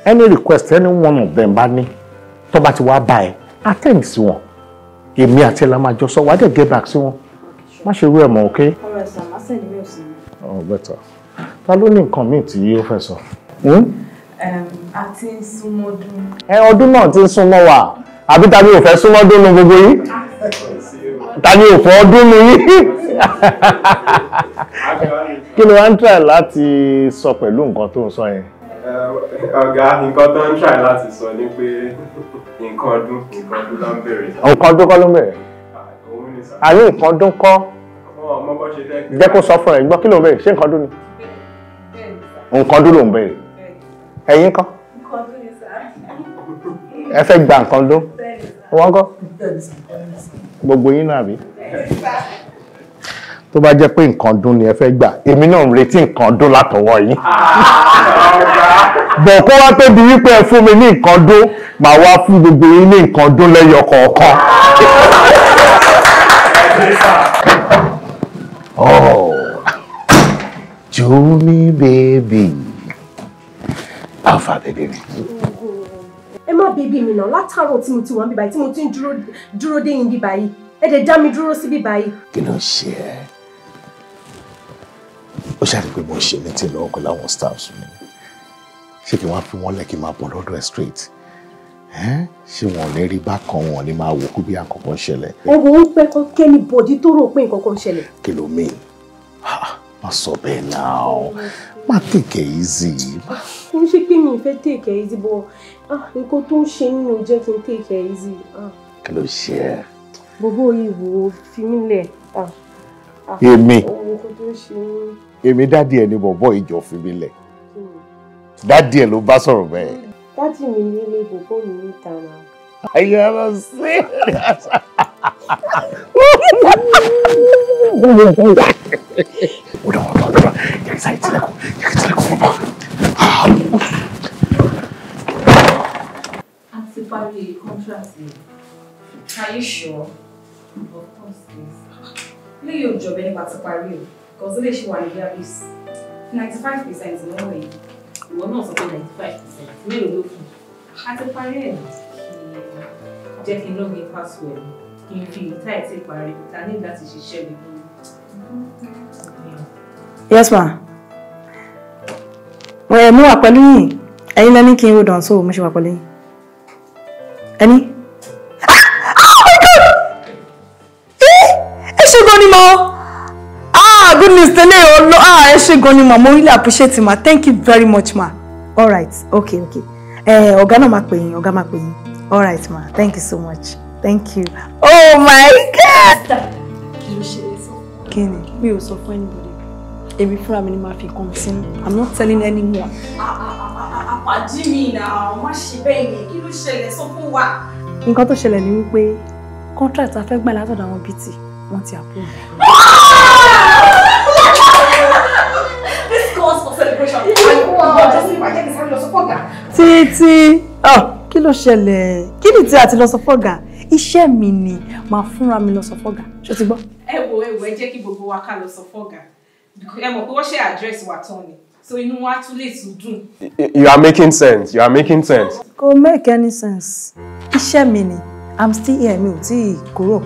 Any request any one of them bá ní, tó bá ti wá bá ẹ, attend sí wọn. Èmi àti ẹ̀ la máa jọ sọ, wàá dẹ̀ get back sí wọn. Má ṣe rú ẹ̀ mọ́, okay? Alright sir, má send email sí mi. Oh, better. Ta ló ní nǹkan míì tí ó fẹ́ sọ? A ti ń súnmọ́dún. Ẹ ọdún náà ti ń súnmọ́ wa. Àbí ta ni ò fẹ́ súnmọ́dún nu gbogbo yín? Ta ni ò fẹ́ ọdún nu yín? Kí ló wá ń try láti sọ pẹ̀lú nǹkan tó ń sọ yẹn? Ọ̀gá, nǹkan tó ń try láti sọ ni pé nǹkan ọdún ló ń bèrè. Nǹkan ọdún kọ́ ló ń bèrè? Àní nǹkan ọdún kọ́? Jẹ́ kó sọ fún ẹ, gbọ́ kí ló ń bèrè? Ṣé nǹkan ọdún ni? Nǹkan ọdún ló ń bèrè. Ẹ̀yin kọ́? Ẹ fẹ́ gba nǹkan ọdún? Wọ́n kọ́? Gbogbo yín náà àbí? Tó bá jẹ́ pé nǹkan ọdún ni ẹ fẹ́ gbà, èmi náà ń retí nǹkan ọdún látọwọ́ yín. Bọ̀ kó wá pé bí wípé ẹ fún mi ní nǹkan ọdún, màá wá fún gbogbo yín ní nǹkan ọdún lẹ́yọ kọ̀ọ̀kan. Oh, Jumi baby. Alpha baby mi. Ẹ má bèbí mi náà látàárọ̀ tí mo ti wà níbí báyìí tí mo ti ń dúró dé yín bí báyìí. Ẹ dẹ̀ dá mi dúró síbí báyìí. Kí ló ń ṣe ẹ́? Ó ṣàrí pé mo ń ṣe meeting lọ́wọ́ pẹ̀lú àwọn staffs mi. Ṣé kí wọ́n fi wọ́n lẹ̀ kí n máa bọ̀ lọ́dọ̀ ẹ̀ straight? Ṣé wọn ò ní rí bákan wọn ní máa wò kú bí àkọ́kọ́ ṣẹlẹ̀? Owó ń pẹ́ kọ́ kẹ́ni bọ̀dí tó rò pé nǹkan kan ṣẹlẹ̀. Kí ló mean? Má sọ bẹ́ẹ̀ náà. Má take it easy. Kò ń ṣe pé mi ì fẹ́ take it easy but nǹkan tó ń ṣe mí ò jẹ́ kí n take it easy. Kí ló ṣe ẹ́? Bòbó yìí wò ó fi mí lẹ̀. Èmi. Nǹkan tó ń ṣe mí. Èmi dádì ẹ̀ ni bọ̀bọ́ ìjọ fi mí lẹ̀. Dádì ẹ̀ ló bá sọ̀rọ̀ bẹ́ẹ̀. Dádì mi nílé bòbó mi níta náà. Are you serious? Hold on, hold on, hold on. Jẹ́ kí sáré tilẹ̀kùn, jẹ́ kí tilẹ̀kùn bọ̀. A ti parí contract yìí. Are you sure? Of course, yes. Ilé yóò jọ bẹ́ẹ̀ nípa ti parí o. Because ó lè ṣe wà ní bí 95% ní wọ́n yìí. Ìwọ náà sọ pé 95%. Mélòó ló kù? A ti parí ẹ̀. Jẹ́ kí n login password kí n fi ìta ẹ̀ tí parí. Ta ní láti ṣiṣẹ́ mi lórí. Yes ma. Mo wà pẹ̀lú yín. Ẹ̀yin lẹ ní kí n hold on so mo ṣe wà pẹ̀lú yín. Ẹni? Oh my God! Ẹ ṣé gan ni ma. Ah, good news tẹ́lẹ̀ ọlọ́. Ah, ẹ ṣé gan ni ma. Mo really appreciate ma. Thank you very much ma. All right, okay, okay. Ọ̀gá náà máa pè yín, ọ̀gá máa pè yín. All right ma. Thank you so much. Thank you. Oh my God! Kí ló ṣe é sọ? Kí ni? Mi ò sọ fún anybody. Èmi fúnra mi ni màá fi nǹkan mi sínú. I'm not telling anyone. Àpàdé mi náà, má ṣe bẹ́ẹ̀ yẹn. Kí ló ṣẹlẹ̀ sọ fún wa? Nǹkan tó ṣẹlẹ̀ ni wípé contract a fẹ́ gbà látọ̀dọ̀ àwọn BT wọ́n ti approve. This calls for celebration. Títí, kí ló ṣẹlẹ̀? Kí ni tí a ti lọ sọ fọ́gà? Iṣẹ́ mi ni màá fúnra mi lọ sọ fọ́gà. Ṣó ti gbọ́? Ẹ wo ẹ jẹ́ kí gbogbo wa ká lọ sọ fọ́gà. Ẹ mọ̀ pé wọ́n ṣe àdírẹ́sì wa tán ni. So inú wa tún lè tún dùn. You are making sense. You are making sense. Kò make any sense. Iṣẹ́ mi ni. I'm still here. Mi ò tí ì kúrò.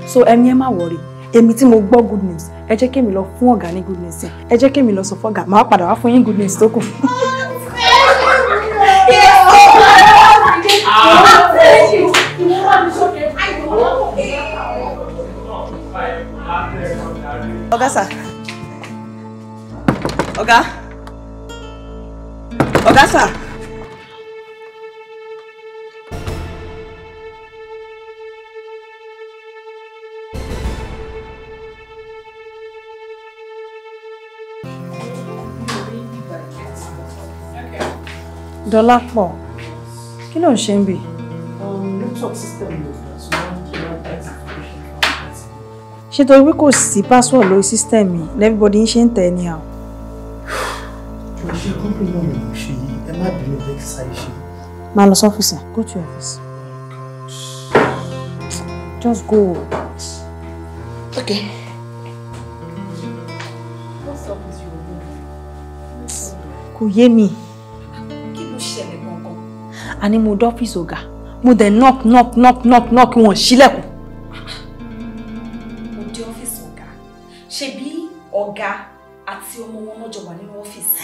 So ẹni ẹ má worry. Èmi tí mo gbọ́ good news. Ẹ jẹ́ kémi lọ fún ọ̀gá ní good news yẹn. Ẹ jẹ́ kémi lọ sọ fọ́gà. Màá padà wá fún yín good news tó kù. Ọ̀gá sà. Ọ̀gá. Ọ̀gá sà. Dọlápọ̀, kí ló ń ṣe ń bì? Laptop system ló dá so wọ́n kí wọ́n get information from it. Ṣé torí pé kò sí password lórí system yìí everybody ń ṣe ń tẹ̀ anyhow? Jọ̀ọ́ ṣe company náà ni mo ṣe yìí, ẹ má bínú jẹ́ kí sáyé ṣe. Máa lọ sọ́fíìsì. Go to your office. Just go. Okay. What's up with your room? Kò yé mi. Kí ló ṣẹlẹ̀ gangan? Àní mo dé ọ́fíìsì ọ̀gá. Mo dẹ̀ knock knock knock knock knock, wọn ṣílẹ̀kùn. Mo dé ọ́fíìsì ọ̀gá. Ṣebí ọ̀gá àti ọmọ wọn náà jọ wà nínú ọ́fíìsì.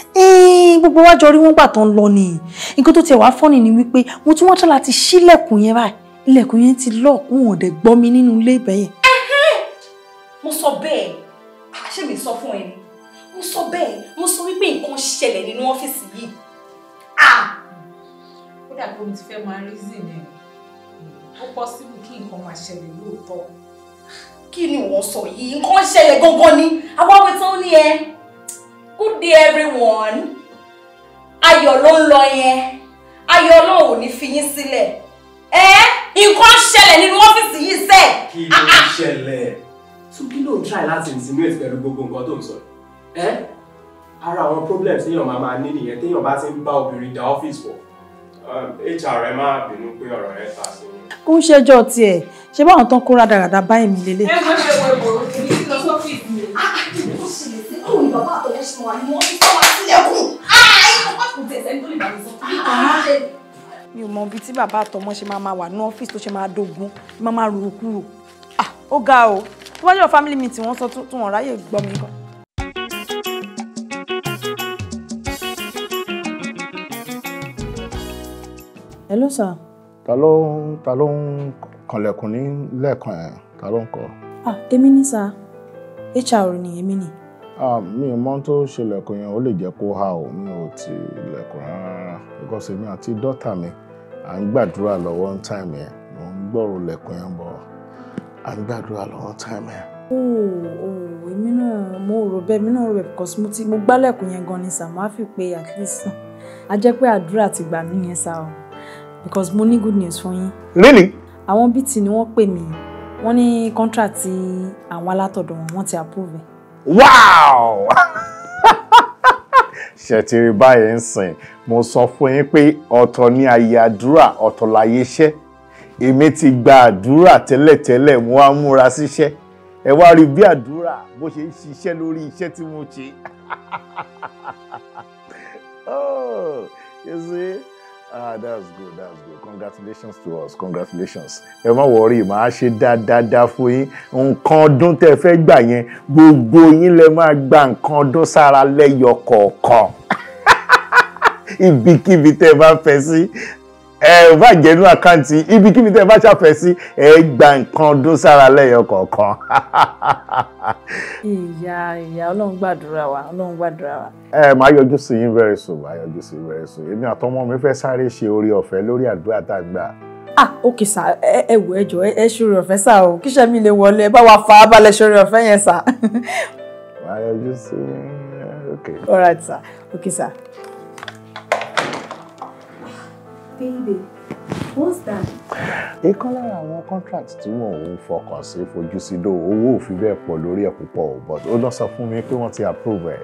Gbogbo wa jọ rí wọn gbà tán lọ ni. Nǹkan tó tiẹ̀ wá fọ́nì ni wípé mo tún wọ́n tọ́ láti ṣílẹ̀kùn yẹn báyìí. Ilẹ̀kùn yẹn ti lock, wọn ò dẹ̀ gbọ́ mi nínú ilé ibẹ̀ yẹn. Mo sọ bẹ́ẹ̀, ṣé mi sọ fún ẹ ni? Mo sọ bẹ́ẹ̀, mo sọ wípé nǹkan ṣẹlẹ̀ nínú ọ́fíìsì yìí. Ó dàbí omi ti fẹ́ máa reason ẹ̀. Ó possible kí nǹkan máa ṣẹlẹ̀ lóòótọ́. Kí ni wọ́n sọ yìí? Nǹkan ṣẹlẹ̀ gangan ni. Àwa wí tán ní ẹ. Good day everyone. Ayọ̀ ló ń lọ yẹn. Ayọ̀ Ọlọ́run ò ní fi yín sílẹ̀. Nǹkan ṣẹlẹ̀ nínú ọ́fíìsì yìí sẹ́. Kí ló ń ṣẹlẹ̀? So kí ló ń try láti insinuate pẹ̀lú gbogbo nǹkan tó ń sọ? Ara àwọn problems téèyàn máa ní nìyẹn téèyàn bá ti ń bá obìnrin da ọ́fíìsì pọ̀. HR ẹ má bínú pé ọ̀rọ̀ rẹ ta sí i. Kó ń ṣẹjọ́ tiẹ̀, ṣé báwọn tán kó rádaràda bá èmi lélẹ̀. Ẹ mọ̀ ṣe wọ ìbò, èmi ti lọ sọ́fíìsì mi. Ó ṣẹlẹ̀ sí báwo ni bàbá àtọwọ́ ṣe wà nínú ọ́fíìsì tó wá sílẹ̀kùn? Kò tiẹ̀ sẹ́ni tó lè bá mi sọ. Mi ò mọ ibi tí bàbá àtọmọ ṣe máa wà ní ọ́fíìsì tó ṣe máa dogun, máa máa rúru kúrò. Ó ga o, tó bá jẹ́ family meeting wọ́n sọ tó wọ́n ráyè gbọ́ mi gan. Hello sir. Ta ló ń kànlẹ̀kùn ní lẹ́ẹ̀kan ẹ̀? Ta ló ń kọ? Èmi ni sir. HR ni èmi ni. Mi ò mọ tó ṣe lẹ̀kùn yẹn, ó lè jẹ́ kó há o, mi ò ti lẹ̀kùn rárá. Because èmi àti dọ́tà mi, à ń gbàdúrà lọ́wọ́ ń time yẹn. Mo ń gbọ́rò lẹ̀kùn yẹn bọ̀. À ń gbàdúrà lọ́wọ́ time yẹn. Oh, èmi náà mo rò bẹ́ẹ̀, èmi náà rò bẹ́ẹ̀ because mo gbálẹ̀kùn yẹn gan ni sir, mo á fi pé at least. A jẹ́ pé àdúrà ti gbà mí yẹn sir o. Because mo ní good news fún yín. Really? Àwọn BT ni wọ́n pè mí. Wọ́n ní contract tí àwọn alátọ̀dọ̀ wọn, wọ́n ti approve ẹ̀. Wow! Ṣé ti rí báyìí ń sìn? Mo sọ fún yín pé ọ̀tọ̀ ni àyè àdúrà, ọ̀tọ̀ láyé iṣẹ́. Èmi ti gba àdúrà tẹ́lẹ̀tẹ́lẹ̀, mo wá múra síṣẹ́. Ẹ wá rí bí àdúrà bó ṣe ń ṣiṣẹ́ lórí iṣẹ́ tí mo ṣe. Oh, you see? Ah, that's good, that's good. Congratulations to us, congratulations. Ẹ má worry, màá ṣe dáadáa fún yín. Nǹkan ọdún tẹ́ fẹ́ gbà yẹn, gbogbo yín lẹ máa gba nǹkan ọdún sára lẹ́yọ kọ̀ọ̀kan. Ibikíbi tẹ́ bá fẹ́ sí, ẹ bá jẹ́ inú àkáǹtì, ibikíbi tẹ́ bá ṣàfẹ́ sí, ẹ gba nǹkan ọdún sára lẹ́yọ kọ̀ọ̀kan. Ìyá Ọlọ́run gbàdúrà wa, Ọlọ́run gbàdúrà wa. Ẹ máa yọjú sí yín very soon, máa yọjú sí yín very soon. Èmi àtọmọ mi fẹ́ sáré ṣe oore ọ̀fẹ́ lórí àdúrà tá a gbà. Ok sir, ẹ wò ẹ jọ̀ọ́, ẹ ṣe oore ọ̀fẹ́ sir o, kíṣẹ́ mi lè wọlé, ẹ bá wa fa abalẹ̀ ṣe oore ọ̀fẹ́ yẹn sir. Máa yọjú sí yín, ok. All right sir, ok sir. Baby, what's that? Ìkan lára àwọn contract tí mò ń fọkàn sí fojú sí dò, owó ò fi bẹ́ẹ̀ pọ̀ lórí ẹ̀ púpọ̀ o, but ó lọ sọ fún mi pé wọ́n ti approve ẹ̀.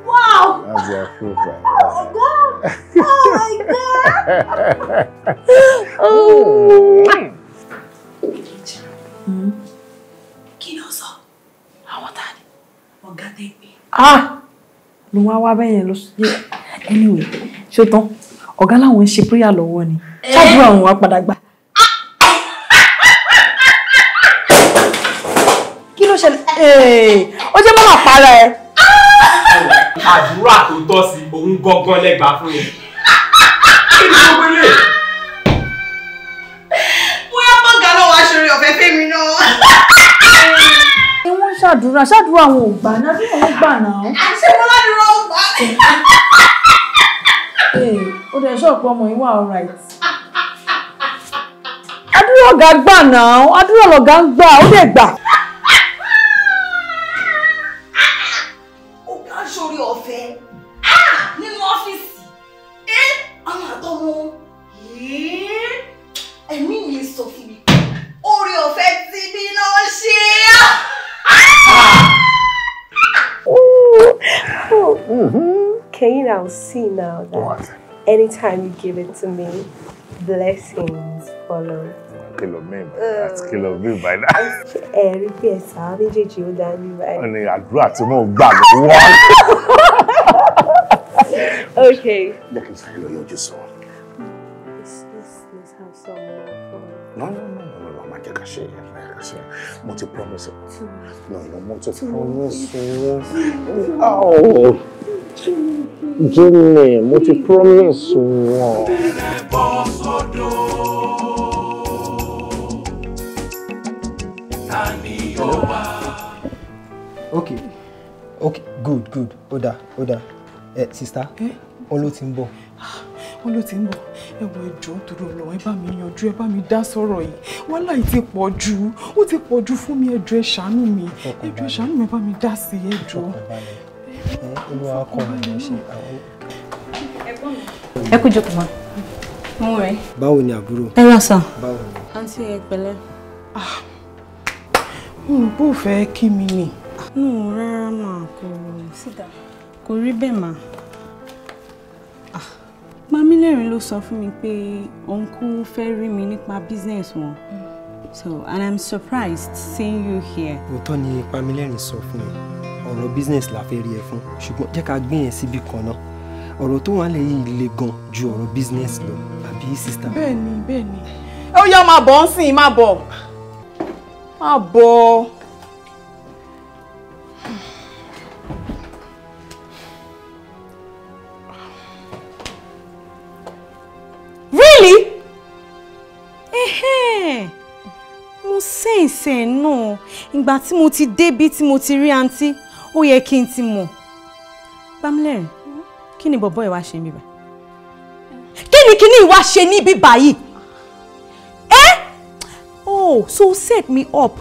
Wow! Wọ́n ti approve ẹ̀. Oh God! Oh my God! Oh. Kí ló sọ? Àwọn ta ni? Ọ̀gá tẹ́ pé. Ló wá wá bẹ́yẹn ló sọ. Anyway, ṣó tán? Ọ̀gá làwọn ń ṣe prayer lọ́wọ́ ni. Ṣáàdúrà àwọn wá padà gbà. Kí ló ṣẹlẹ̀? Ó jẹ́ mọ́mà para ẹ. Àdúrà tó tọ́ sí òun gangan lẹ́gbàá fún yẹn. Kí ni gbogbo ilé? Bóyá bọ́gà náà wá ṣorí ọ̀fẹ́ fẹ́mi náà. Ẹ wọ́n ṣàdúrà, ṣàdúrà àwọn ò gbà náà, àdúrà wọn gbà náà. Àṣé mo ládùúrà ò gbà. Ó dẹ̀ ṣọ́ọ̀pù ọmọ yìí wà alright. Àdúrà ọ̀gá gbà náà, àdúrà ọ̀gá ń gbà, ó dẹ̀ gbà. Ọ̀gá ṣorí ọ̀fẹ́ nínú ọ́fíìsì. Àwọn àtọmọ ẹ̀mí mi sọ fún mi pé oore ọ̀fẹ́ tí bí náà ṣe. Can you now see now that What? Anytime you give it to me, blessings follow. Kí ló mean by that? Kí ló mean by that? Ẹ rí pé ẹ̀sà méjèèjì ó dá mi báyìí. Wọ́n ní àdúrà tí mò ń gbà lọ́wọ́. Okay. Jẹ́ kí n sáré lọ yọjú sọ. Let's have some more fun. No, má jẹ́ ká ṣe yẹn, má jẹ́ ká ṣe yẹn. Mo ti promise. No, mo ti promise. Oh, Jimmy, mo ti promise wọn. Bọ́ sódò. Ta ni yóò wá? Okay, good, ó dáa. Sister, wọ́n ló ti ń bọ̀. Wọ́n ló ti ń bọ̀. Ẹ wo ẹjọ́ torí Ọlọ́run, ẹ bá mi yanjú, ẹ bá mi dá sọ̀rọ̀ yìí. Wàhálà yìí ti pọ̀ jù, ó ti pọ̀ jù fún mi. Ẹjọ́ ẹ ṣàánú mi, ẹjọ́ ẹ ṣàánú mi, ẹ bá mi dá sí i, ẹjọ́. Olúwa kọ́ mi ṣe àwọn. Ẹ kú jókòó ma. Mo rẹ̀. Báwo ni àbúrò? Ẹ rà sàn. Báwo ni? Àǹtí ẹ pẹ̀lẹ́. Mo rò pé ò fẹ́ kí mi nì. Nù rárá mà, kò rí bẹ́ẹ̀ mà. Pamílẹ́rìn ló sọ fún mi pé uncle fẹ́ rí mi nípa business wọn. So, and I'm surprised seeing you here. Òótọ́ ni Pamílẹ́rìn sọ fún mi. Ọ̀rọ̀ business la fẹ́ rí ẹ fún. Ṣùgbọ́n jẹ́ ká gbé yẹn síbi kan náà. Ọ̀rọ̀ tó wà lẹ́yìn le gan ju ọ̀rọ̀ business lọ, àbí sister? Bẹ́ẹ̀ni. Ó yá máa bọ̀ ń sìn, máa bọ̀. Máa bọ̀. Really? Mo sense ẹ̀ náà. Ìgbà tí mo ti débí tí mo ti rí àǹtí, ó yẹ kí n ti mọ̀. Pamílẹ́rìn, kí ni bọ̀bọ́ ẹ̀ wá ṣe níbí báyìí? Kí ni kíní ìwá ṣe níbí báyìí? Eh? Oh, so set me up.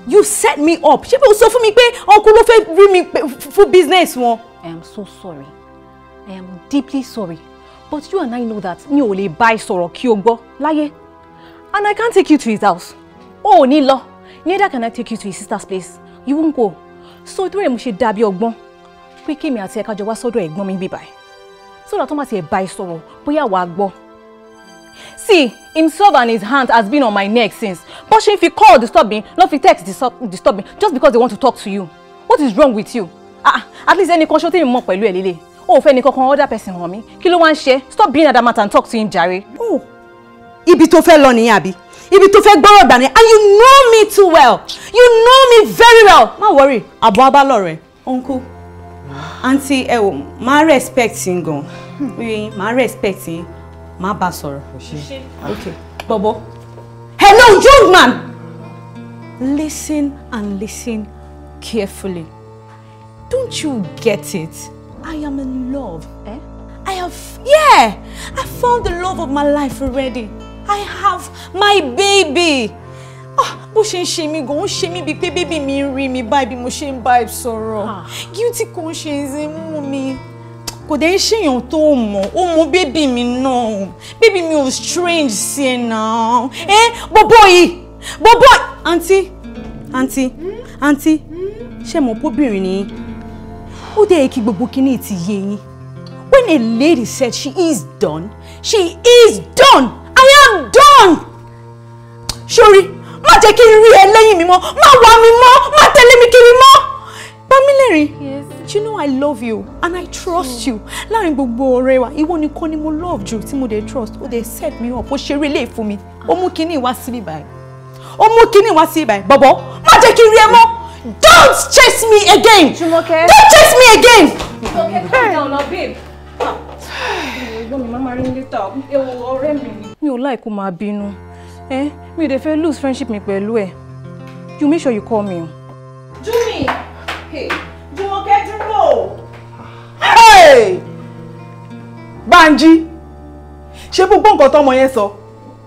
You set me up. Ṣé bí o sọ fún mi pé uncle ló fẹ́ rí mi fún business wọn? I am so sorry. I am deeply sorry. But you and I know that mi ò lè bá ẹ sọ̀rọ̀ kí o gbọ́ láyé. And I can't take you to his house. O ò ní lọ. Neither can I take you to his sister's place. You won't go. So ìtorí ẹ̀ mo ṣe dàbí ọgbọ́n pé kémi àti ẹ̀ka jọ wá sọ́dọ̀ ẹ̀gbọ́n mi bíbáyìí. So that tó má ti ẹ̀ bá ẹ sọ̀rọ̀ bóyá wàá gbọ́. See, himself and his hand has been on my neck since. Bó ṣe ń fi call disturb me, ló fi text disturb me just because they want to talk to you. What is wrong with you? Ah, at least ẹnì kan ṣó tí mi mọ̀ pẹ̀lú ẹ̀ lélẹ̀. O ò fẹ́ ní kankan other person hàn mí. Kí ló wá ń ṣe? Stop being adamant and talk to him jàre. Oh, ibi tó fẹ́ lọ nìyẹn àbí? Ibi tó fẹ́ gbọ́rọ̀ gbà ni. And you know me too well. You know me very well. Má worry, àbọ̀ abálọ̀ rẹ̀. Uncle, aunty, ẹ wò, máa respect yín gan. Oye yín, máa respect yín. Má bá sọ̀rọ̀. Okay, Bobo. Hello, young man! Listen and listen carefully. Don't you get it? I am in love. Eh? I found the love of my life already. I have my baby. Ah, bó ṣe ń ṣe mí gan, ó ṣe mí bíi pé baby mi ń rí mi báyìí bí mo ṣe ń bá ẹ sọ̀rọ̀. Guilty conscience ń mú mi. Kò dé ṣèyàn tó mọ̀, ó mọ baby mi náà. Baby mi ò strange sí ẹ náà. Eh, bọ̀bọ̀ yìí, bọ̀bọ̀. Aunty, aunty, aunty, ṣé mo bóbìnrin ni? Ó dé kí gbogbo kíní ti yé yín. When a lady said she is done, she is done. I am done. Sorry, má jẹ́ kí n rí ẹ lẹ́yìn mi mọ́, má wá mi mọ́, má tẹ̀lé mi kiri mọ́. Pamílẹ́rìn, you know I love you and I trust you. Láàrin gbogbo ọ̀rẹ́ wa, ìwọ nìkan ni mo love jù tí mo dé trust. Ó dé set me up, ó ṣeré lè fún mi. Ó mú kíní wá síbí báyìí. Ó mú kíní wá síbí báyìí. Bọ̀bọ̀, má jẹ́ kí n rí ẹ mọ́. Don't chase me again. Jumoke. Don't chase me again. Jumoke, calm down now, babe. Ẹ̀gbọ́n mi máa ma rí later. Ewo ọ̀rẹ́ mi ni. Mi ò like kó máa bínú. Eh, mi ò dẹ̀ fẹ́ lose friendship mi pẹ̀lú ẹ̀. You make sure you call me. Jumi! Hey, Jumoke dúró! Hey! Banji! Ṣé gbogbo nǹkan tọ́mọ yẹn sọ?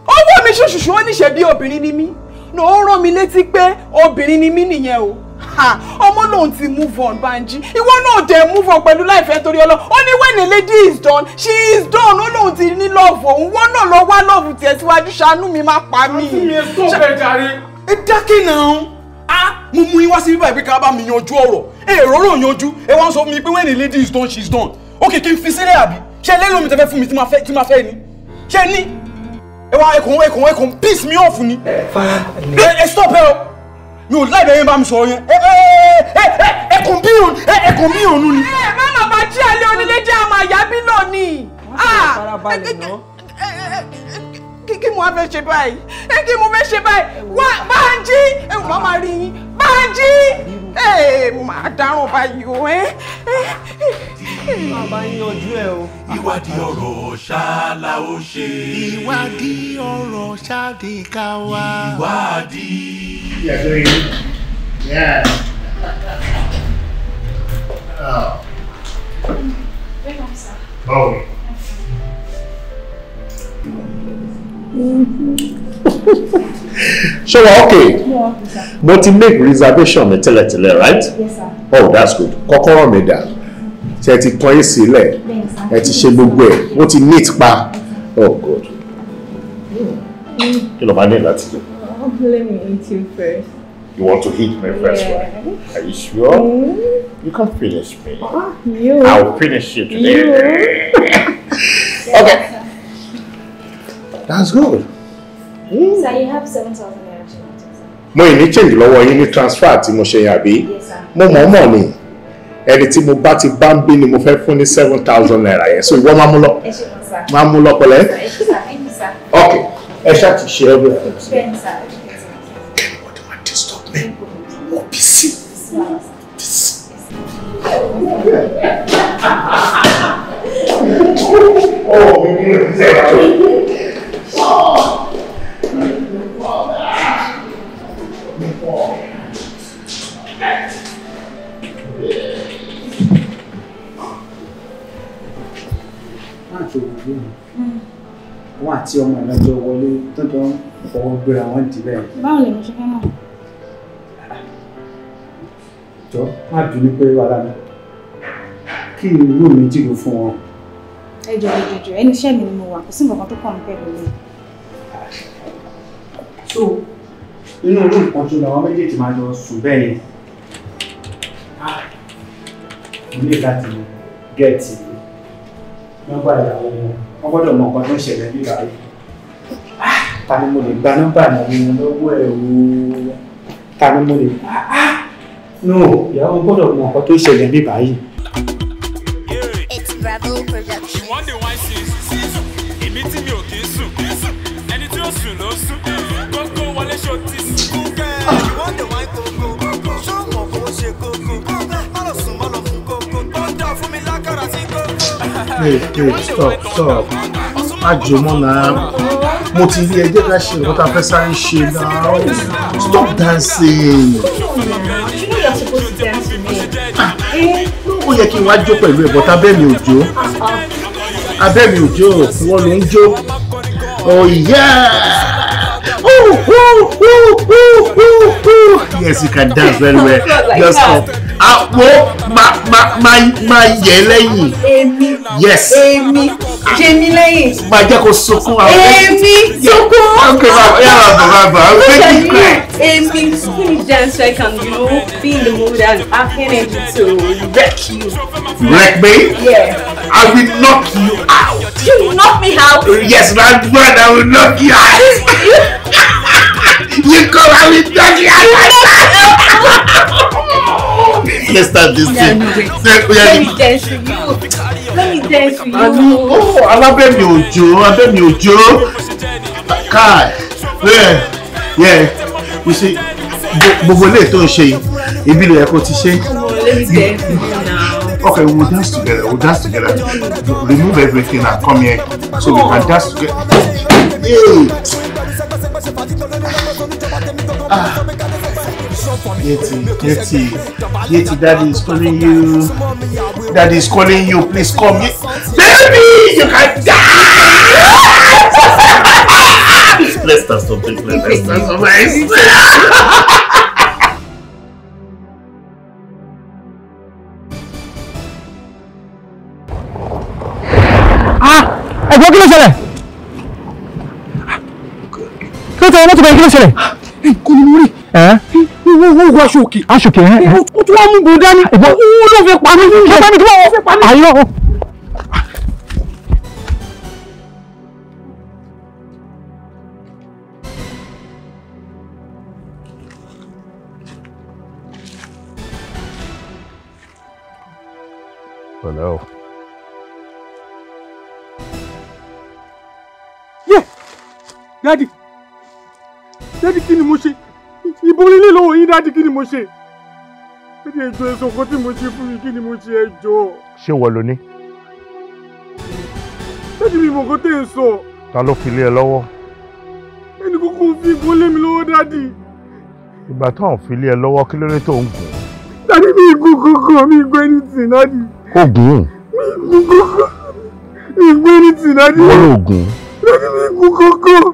Ó wò mí ṣùṣùṣù, ó ní ṣe bí obìnrin ni mí. No, ó rán mi létí pé obìnrin ni mí nìyẹn o. Ha! Ọmọ lòun ti move on, Banji. Ìwọ náà dẹ̀ move on pẹ̀lú láìfẹ́ torí Ọlọ́run. Ó ní when a lady is done, she is done. Ó lòun ti ní love òun. Wọ́n náà lọ wá love tiẹ̀ síwájú, ṣàánú mi má pa mí. Àǹtí mi ẹ stop ẹ jàre. Ẹ dákẹ́ náà. Ah! Mo mú yín wá sí bíbá ìpè ká bá mi yanjú ọ̀rọ̀. Ẹ rọ̀rọ̀ yanjú. Ẹ wá ń sọ fún mi pé when a lady is done, she is done. Okay, kí n fi sílẹ̀ àbí? Ṣé lẹ́nu mi tẹ́fẹ́ fún mi tí máa fẹ́ ni? Ṣé ní? Ẹ wá ẹkùn piss me off ni. Ẹ stop ẹ o. Mi ò láì bẹ̀rẹ̀ bá mi sọ̀rọ̀ yẹn. Ẹkùn bí òun ni. Ẹ má má bá jí alẹ́ onílé jẹ́ àmọ́ àyà bí náà ni. Kí mo wá fẹ́ ṣe báyìí? Kí mo fẹ́ ṣe báyìí? Wá Bánjí! Ẹ wò má máa rí yín. Bánjí! Mo máa dáràn báyìí o. Bàbá yín yanjú ẹ o. Ìwádìí ọ̀rọ̀ ṣáàlà ó ṣe. Ìwádìí ọ̀rọ̀ ṣáàdì ká wá. Ìwádìí. Yeah, good evening. Yeah. Oh. Welcome, sir. Oh. So, okay. Mo ti make reservation mi tẹ́lẹ̀tẹ́lẹ̀, right? Yes, sir. Oh, that's good. Kọ́kọ́rọ́ mi dà. Ṣé ẹ ti tán yín sílẹ̀? Ẹ ti ṣe gbogbo ẹ̀. Mo ti neat pa. Oh, good. Kí ló máa ní láti do? Let me eat you first. You want to eat me first, yeah. Right? Are you sure? Mm. You can't finish me. You. I'll finish you today. You. Okay. That's good. Mm. So you have 7,000 naira change. Mo ní change lọ́wọ́ yín ní transfer tí mo ṣe yẹn àbí? Yes, sir. Mo mọ̀ọ́mọ̀ ni. Ẹni tí mo bá ti bá ń bí ni mo fẹ́ fún ní 7,000 naira yẹn. So ìwọ máa mú lọ. Ẹ ṣé gan, sir. Máa mú lọ pẹ̀lẹ́. Ẹ ṣé sir. Thank you, sir. Okay. Ẹ ṣáà ti ṣe everything. Bẹ́ẹ̀ni, sir. Anybody want to disturb me? Mo busy. Busy. Oh, mi ní ìṣe. Wọ́n àti ọmọ ìlọ́jọ́ wọlé tó jọ ń fọwọ́ gbéra wọn dì bẹ́ẹ̀. Báwo lèmi ṣe fẹ́ mọ̀? Jọ má bínú pé wàhálà mi. Kí ni irú mi jìgò fún wọn? Ẹ jọ̀ọ́ ẹ jọ̀ọ́ ẹnu iṣẹ́ mi ni mo wà, kò sí nǹkan kan tó kàn mí pẹ̀lú mi. So inú orú nǹkan tó làwọn méjèèjì máa jọ sùn bẹ́ẹ̀ yẹn. Mo ní láti gẹ̀ẹ́tì nọ́mbà ìyàwó wọn. Wọ́n gbọ́dọ̀ mọ nǹkan tó ń ṣẹlẹ̀ ní báyìí. Ta ni mo lè gba nọ́mbà ìyàwó wọn lọ́wọ́ ẹ̀ o? Ta ni mo lè. No, ìyàwó gbọ́dọ̀ mọ nǹkan tó ń ṣẹlẹ̀ ní báyìí. It's Bravo Production. Ìwọ́n dé wáyé sí èmi tí mi ò kì í sùn ẹni tí ó sùn ló sùn kókó wọlé ṣó ti sùn. Ìwọ́n dé wáyé kókó ṣó mọ̀ kó ṣe kókó má lọ sùn má lọ fún kókó ó ń dà fún mi lákàrà sí kókó. Hey, hey, stop, stop. Má jó mọ́ náà. Mo ti rí ẹ jẹ́ ká ṣe nǹkan tá a fẹ́ sáré ṣe náà. Stop dancing. You know you're supposed to dance with me. Ó yẹ kí n wá jó pẹ̀lú ẹ̀ but abẹ́ mi ò jó. Abẹ́ mi ò jó, ìwọ ló ń jó. Oh yeah! Ooh, ooh, ooh, ooh, ooh, ooh. Yes, you can dance very well. Like Just that. stop. Àpò máa yẹ lẹ́yìn. Èmi. Yes. Èmi. Ṣe mí lẹ́yìn. Máa jẹ́ kó sunkún àwọn. Èmi. Sunkún. Okay, ma, yeah, ma, ma, ma. Look Make at me you. cry. Èmi. Let me dance so I can, you know, be in the mood and have energy to wreck you. Wreck me? Yeah. I will knock you out. You knock me out. Yes, my brother will knock you out. You come, I will knock you out. Let's start this Yeah, thing. no, wait. Let Let me dance with you. Let me dance with you. Oh, alábẹ́ mi ò jó, abẹ́ mi ò jó. Kai, yeah, yeah. You see, gbogbo ilé tó ń ṣe yìí, ibi ló yẹ kó ti ṣe. Come on, let me dance with you now. Okay, we'll dance together. We'll dance together. Remove everything and come here so we can dance together. Hey. Ah. Yeti, Yeti, Yeti, Daddy is calling you. Daddy is calling you. Please come. Baby, you can dance. Let's start something. Let's start something. Ẹ̀gbọ́n kí ló ṣẹlẹ̀? Kí ló tẹ ọmọ tó bẹ̀rẹ̀ kí ló ṣẹlẹ̀? Kò ní mo rí. Wọ́n wọ aṣọ òkè. Aṣọ òkè ẹ̀. Ó tún wá mú bò dání. Ó ló fẹ́ pa mí. Ṣé pa mí kí wọ́n fẹ́ pa mí? Àyọ̀. Pẹ̀lẹ́ o. Yẹ! Daddy! Daddy, kí ni mo ṣe? Ìbọn lílé lọ́wọ́ yín, Daddy, kí ni mo ṣe? Daddy, ẹ jọ̀ọ́, ẹ sọ nǹkan tí mo ṣe fún mi, kí ni mo ṣe, ẹ jọ̀ọ́. Ṣé wọ́n lo ní? Daddy, mi mọ̀ nǹkan tẹ́ ẹ sọ. Ta ló fi lé ẹ lọ́wọ́? Ẹnì kúkú fi ìbọn lé mi lọ́wọ́, Daddy. Ìgbà tó ń fi lé ẹ lọ́wọ́, kí ló dé tó ń gùn? Daddy, mi gùn kankan, mi gùn anything, Daddy. Kò gùn. Mi gùn kankan, mi gùn anything, Daddy. Wọ́n ló gùn. Daddy, mi gùn kankan.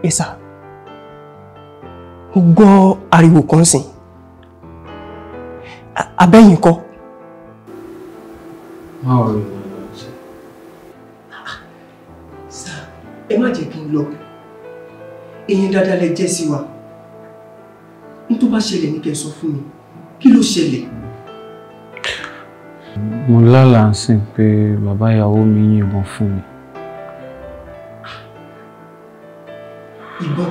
Ẹ sà, mo gbọ́ ariwo kan sìn. Abẹ́yìn kọ́. Má ò rí wọn lọ sí. Sà, ẹ má jẹ́ kí n lọ. Èèyàn dáadáa lẹ jẹ́ sí wa. N tó bá ṣẹlẹ̀ ní kẹ́ sọ fún mi. Kí ló ṣẹlẹ̀? Mo lálàá sí pé bàbá ìyàwó mi yìnbọn fún mi. Ìbọn.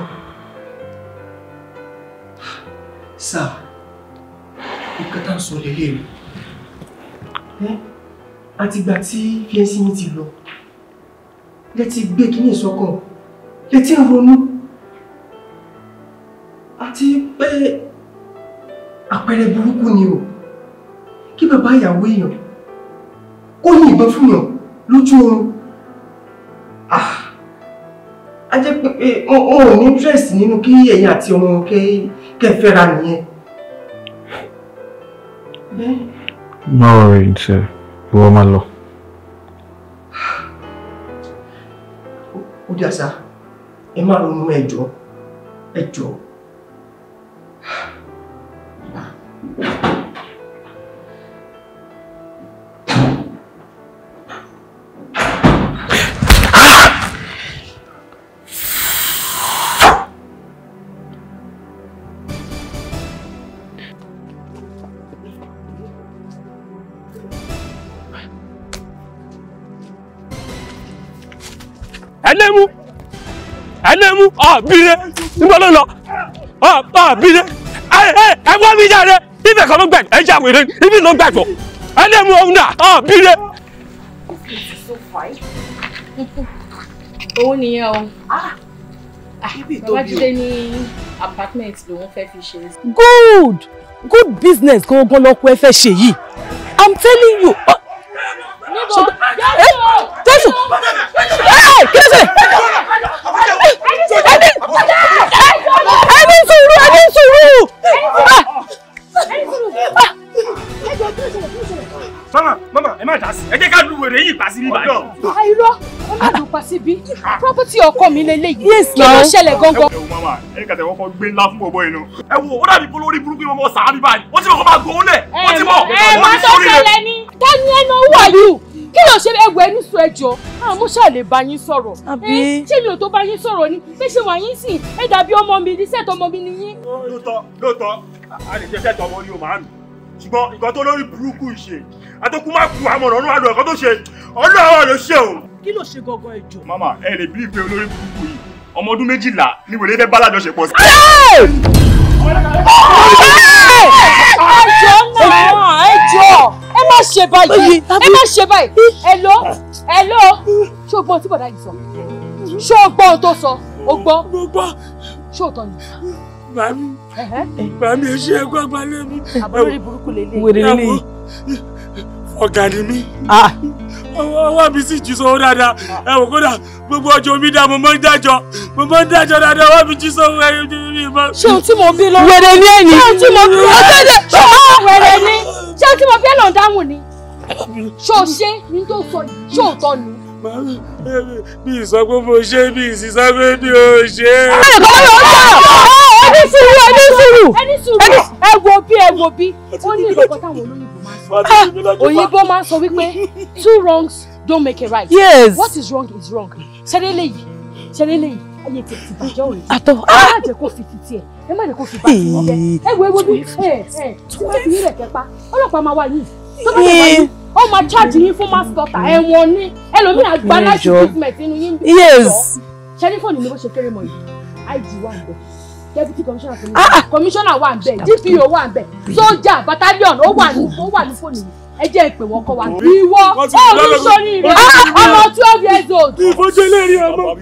Sà, nǹkan tá à ń sọ lélẹ̀ rẹ̀. Àtìgbà tí fiẹ́nsì mi ti lọ, lẹ ti gbé kíní ìsọ́kàn, lẹ ti ń ronú. Àti pé àpẹẹrẹ burúkú ni o, kí bàbá ìyàwó èèyàn kó yìnbọn fún yàn lójú oorun. A jẹ́ pé wọn ò ní interest nínú kí ẹ̀yin àti ọmọ wọn kẹ́ fẹ́ra nìyẹn. Má worry, sir. Ìwọ máa lọ. Ó dà sá, ẹ má ronú, ẹ jọ̀ọ́, ẹ jọ̀ọ́. Ẹlẹ́mú ẹlẹ́mú ọ̀bìrẹ́ níbo ló lọ ọ̀bìrẹ́ ẹ wá mi jáde ibẹ̀ kan ló gbẹ ẹ já wèrè ibi ló gbàgbọ́ ẹlẹ́mú ọ̀hún náà ọ̀bìrẹ́. Òun nìyẹn o. Babájídé ní apartment lòun fẹ́ fi ṣe. Good good business gangan lọkọ ẹ fẹ́ ṣe yìí. I'm telling you. Níbo? Jésù! Kí ló ṣe? Ẹni sùúrù! Ẹni sùúrù! Mama, mama, ẹ má dá sí. Ẹ jẹ́ ká lu wèrè yìí pa sí bíbá yìí. Àìrọ́, ẹ má lù pa síbí. Property ọkọ mi leléyìí. Yes, Kí ló ṣẹlẹ̀ gangan? Ẹ wo mama, ẹ kàtẹ́ wọ́n kọ́ gbé ńlá fún bọ̀bọ̀ inú. Ẹ wo, ó dàbí pé olórí burúkú ọmọ sàárì báyìí. Wọ́n ti mọ̀ kó máa gbowó lẹ̀. Wọ́n ti mọ̀. Ẹ má tó ṣẹlẹ̀ ní. Tani ẹnu wà yìí? Kí ló ṣe ẹwọ ẹni sọ ẹjọ́? Àmọ́ ṣáà lè bá yín sọ̀rọ̀. Ṣé mi ò tó bá yín sọ̀rọ̀ ni? Bí ṣe wà yín sìn, ẹ dàbí ọmọ mi, iṣẹ́ ọmọ mi ni yín. Lóòótọ́, lóòótọ́, a lè jẹ́ sẹ́tọ̀ ọmọ ní o màámi. Ṣùgbọ́n nǹkan tó lórí burúkú ṣe, àtọkùn má ku àmọ̀ràn ọ̀run àlọ́ ẹ̀kọ́ tó ṣe, ọlọ́run ló ṣe o. Kí ló ṣe gangan ẹjọ́? Mama, ẹ lè bí ìpè olórí burúkú yìí, ọmọ ọdún 12 ni wèrè fẹ́ bá lájọṣepọ̀ sí. Ẹjọ́ náà, ẹjọ́, ẹ má ṣe báyìí, ẹ má ṣe báyìí. Hello, hello, ṣé o gbọ́ tí bọ̀dá yìí sọ? Ṣé o gbọ́ ohun tó sọ? O gbọ́? Ṣé o tọ́ ni? Màmí, màmí, ẹ ṣe ẹgbẹ́ gbalẹ̀ mi. Àbúrò burúkú lélẹ̀. Wèrè lélẹ̀. Ọ̀gá ni mí. Ọwọ́ mi sì jí sọ́wọ́ dáadáa. Ẹ wò kódà gbogbo ọjọ́ mi dá mo máa ń dájọ́. Mo máa ń dájọ́ dáadáa, ọwọ́ mi jí sọ́wọ́ ẹyọ mi mọ́. Ṣé ohun tí mo bí lọ? Wèrè ni ẹ̀yìn. Ṣé ohun tí mo bí lọ? Ṣé wèrè ni? Ṣé ohun tí mo bí lọ ń dáhùn ni? Ṣé o ṣe ní tó sọ yìí? Ṣé òótọ́ ni? Mi ì sọ pé mo ṣe, mi ì sì sọ pé mi ò ṣe. Ẹni sùúrù, ẹni sùúrù. Ẹni sùúrù. Ẹ wo bí, ẹ wo bí. Ó ní ìkọ̀kọ̀ táwọn olóyìnbó máa ń sọ. Òyìnbó máa ń sọ wípé two wrongs don't make a right. Yes. What is wrong is wrong. Ṣeré léyìí, ṣeré léyìí, Ayé tiẹ̀ ti bàjẹ́ òye. Àtọ̀. Ẹ má jẹ́ kó fi ti tiẹ̀. Ẹ má jẹ́ kó fi bá ti jẹ́. Ẹ wo ewo bí ẹ ẹ tí wọ́n fi yín rẹ̀ kẹ́pa. Ọlọ́pàá máa wá yìí. Tó bá tẹ̀ wá yìí, ó máa charge yín fún manslaughter. Ẹ̀wọ̀n ni. Ẹlòmíì àgbà láti treatment inú yín bí. Yes. Ṣé ní fóònù mi bó ṣe kéré mọ́ yìí? IG wà ń bẹ̀. Deputy commissioner fún mi. Commissioner wà ń bẹ̀. DPO wà ń bẹ̀. Soldier battalion ó wà ní fóònù mi. Ẹ jẹ́ ìpè wọ́n kọ́ wa. Ìwọ ó ní sórí rẹ̀ ọmọ 12 years old. Ìfojú eléyìí ọmọ.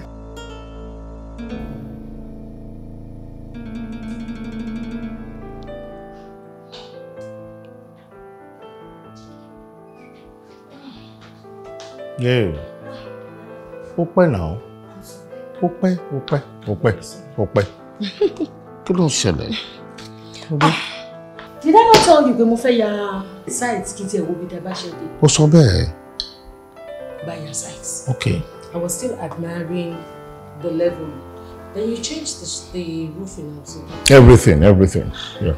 Yeah. Ó pẹ́ náà. Ó pẹ́, ó pẹ́, ó pẹ́, ó pẹ́. Kí ló ń ṣẹlẹ̀? Did I not tell you pé mo fẹ́ ya site kí tiẹ̀ wo bí tẹ bá ṣe dé? Ó sọ bẹ́ẹ̀. Buy your site. Okay. I was still admiring the level. Then you changed the roofing also. Everything, everything. Yeah.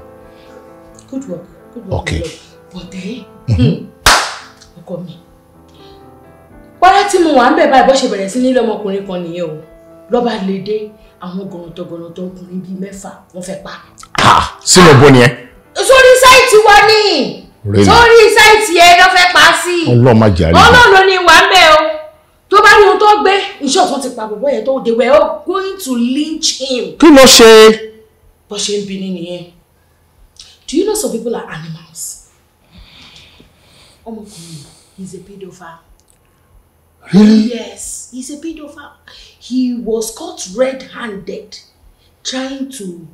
Good work. Good work. Okay. But then, ọkọ mi. Párá tí mo wà ń bẹ̀ báyìí bó ṣe bẹ̀rẹ̀ sí nílé ọmọkùnrin kan nìyẹn o. Lọ́ba lè dé àwọn gọ̀nàtọ̀gọ̀nàtọ̀ ọkùnrin bíi mẹ́fà wọ́n fẹ́ pa. Sínú ọgbọ́n ni ẹ. Sórí sáìtì wa ní. Really? Sórí sáìtì ẹ ló fẹ́ pa sí. Ọlọ́run má jẹ́ àríwá. Ọlọ́run ló ní wà ń bẹ̀ o. Tó bá ní ohun tó gbé, iṣẹ́ ọ̀tún ti pa bọ̀bọ̀ yẹn tó they were all going to lynch him. Kí ló ṣe? Bó ṣe ń bi ní nìyẹn. Do you know some people are animals? Ọmọkùnrin, he's a pedophile. Really? Yes, he's a pedophile. He was caught red-handed trying to,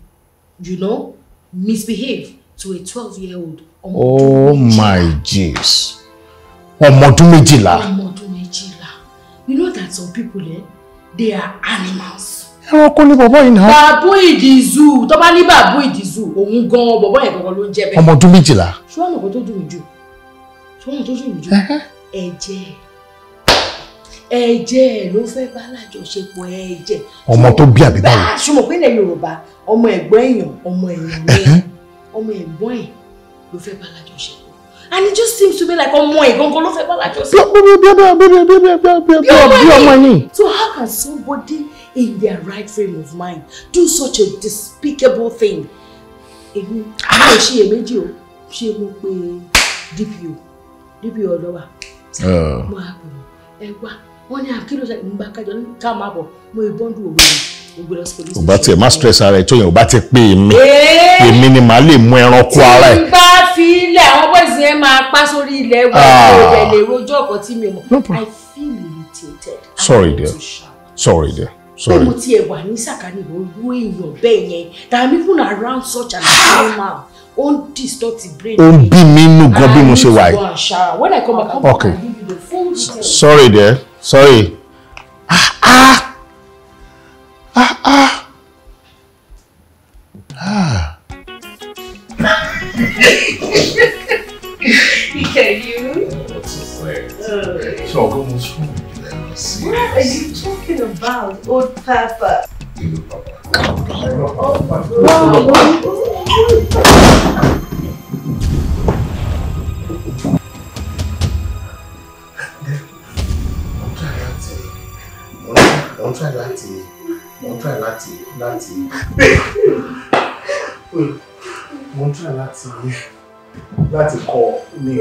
you know, misbehave to a 12-year-old. Oh my jeez. Ọmọ ọdún méjìlá. Ọmọ ọdún méjìlá. You know that some people, they are animals. Ẹranko ni bàbá yìí náà. Bàbú ìdìzú. Tó bá ní bàbú ìdìzú, òun gan-an bàbá yẹn gangan ló ń jẹ́ bẹ́ẹ̀. Ọmọ ọdún méjìlá. Ṣé wọ́n mọ̀ kó tó dùn mí jù? Ṣé wọ́n mọ̀ tó dùn mí jù? Ẹ̀jẹ̀. Ẹ̀jẹ̀ ló fẹ́ bá lájọṣepọ̀ ẹ̀jẹ̀. Ọmọ tó bí àbí báwo? Ṣùgbọ́n pé ilẹ̀ Yorùbá ọmọ ẹ̀gbọ́n èèyàn ọmọ èèyàn ni ọmọ ẹ̀gbọ́n ẹ̀ ló fẹ́ bá lájọṣepọ̀. And it just seems to me like ọmọ ẹ̀ gangan ló fẹ́ bá lájọṣepọ̀. Bí ọmọ ni. So how can somebody in their right frame of mind do such a despicable thing? Èmi ò ṣe èméjì o, ṣé mo pe DPO DPO ọ̀dọ́ wa. Mo á pè wọ́n ẹ wá. Wọ́n ní àkílò ṣe ń bá kájọ ká máa bọ̀ mo ìbọ́ndù òwe ògbé lọ sí police. Ò bá tiẹ̀ má stress ara ẹ̀ tó yẹn ò bá ti pè mí èmi ni màá lè mú ẹranko ara ẹ̀. Tí n bá fi ilẹ̀ àwọn boys yẹn máa pa sórí ilẹ̀ wọ́n lè rojọ́ ọkọ̀ tí mi mọ̀. I feel irritated. Sorry dear, sorry dear, sorry. Pé mo tiẹ̀ wà ní sàkání ìlú èèyàn bẹ́ẹ̀ yẹn that I'm even around such an animal ó ń distort the brain. Ó ń bí mi nínú gan bí mo ṣe wà yìí. When I come back, come back and give you the full details. Sorry dear. Sorry. Ah ah. Ah ah. Ah. Can you? So go move. What are you talking about, old Papa? Papa. Mo ń try láti kọ ní.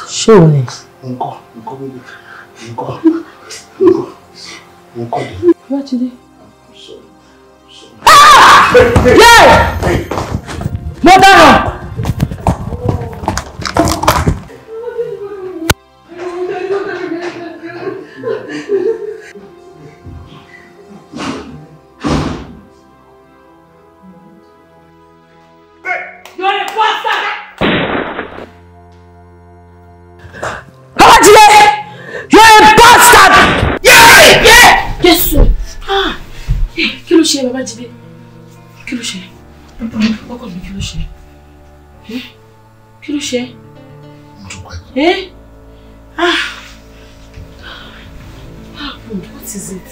Ṣé o ní? Nǹkan bíbí nǹkan dé. Babájídé. Yeah! Mo dáràn. Ṣe Babájídé, kí ló ṣe? Ọkọ mi kí ló ṣe? Kí ló ṣe? Ah, what is it?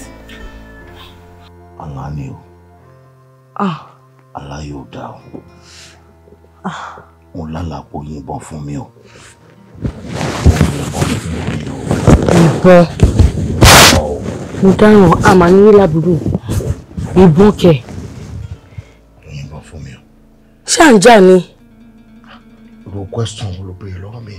Àlá ni o. Àlá yóò dá o. Mo lálàá pé ó yìnbọn fún mi o. Ó yìnbọn fún mi o. Ìbọn. Mo dáràn àmà ní lábúrò. Ìbọn kẹ̀. Yìnbọn fún mi o. Ṣé à ń jà ni? Irú question wo ló béèrè lọ́wọ́ mi?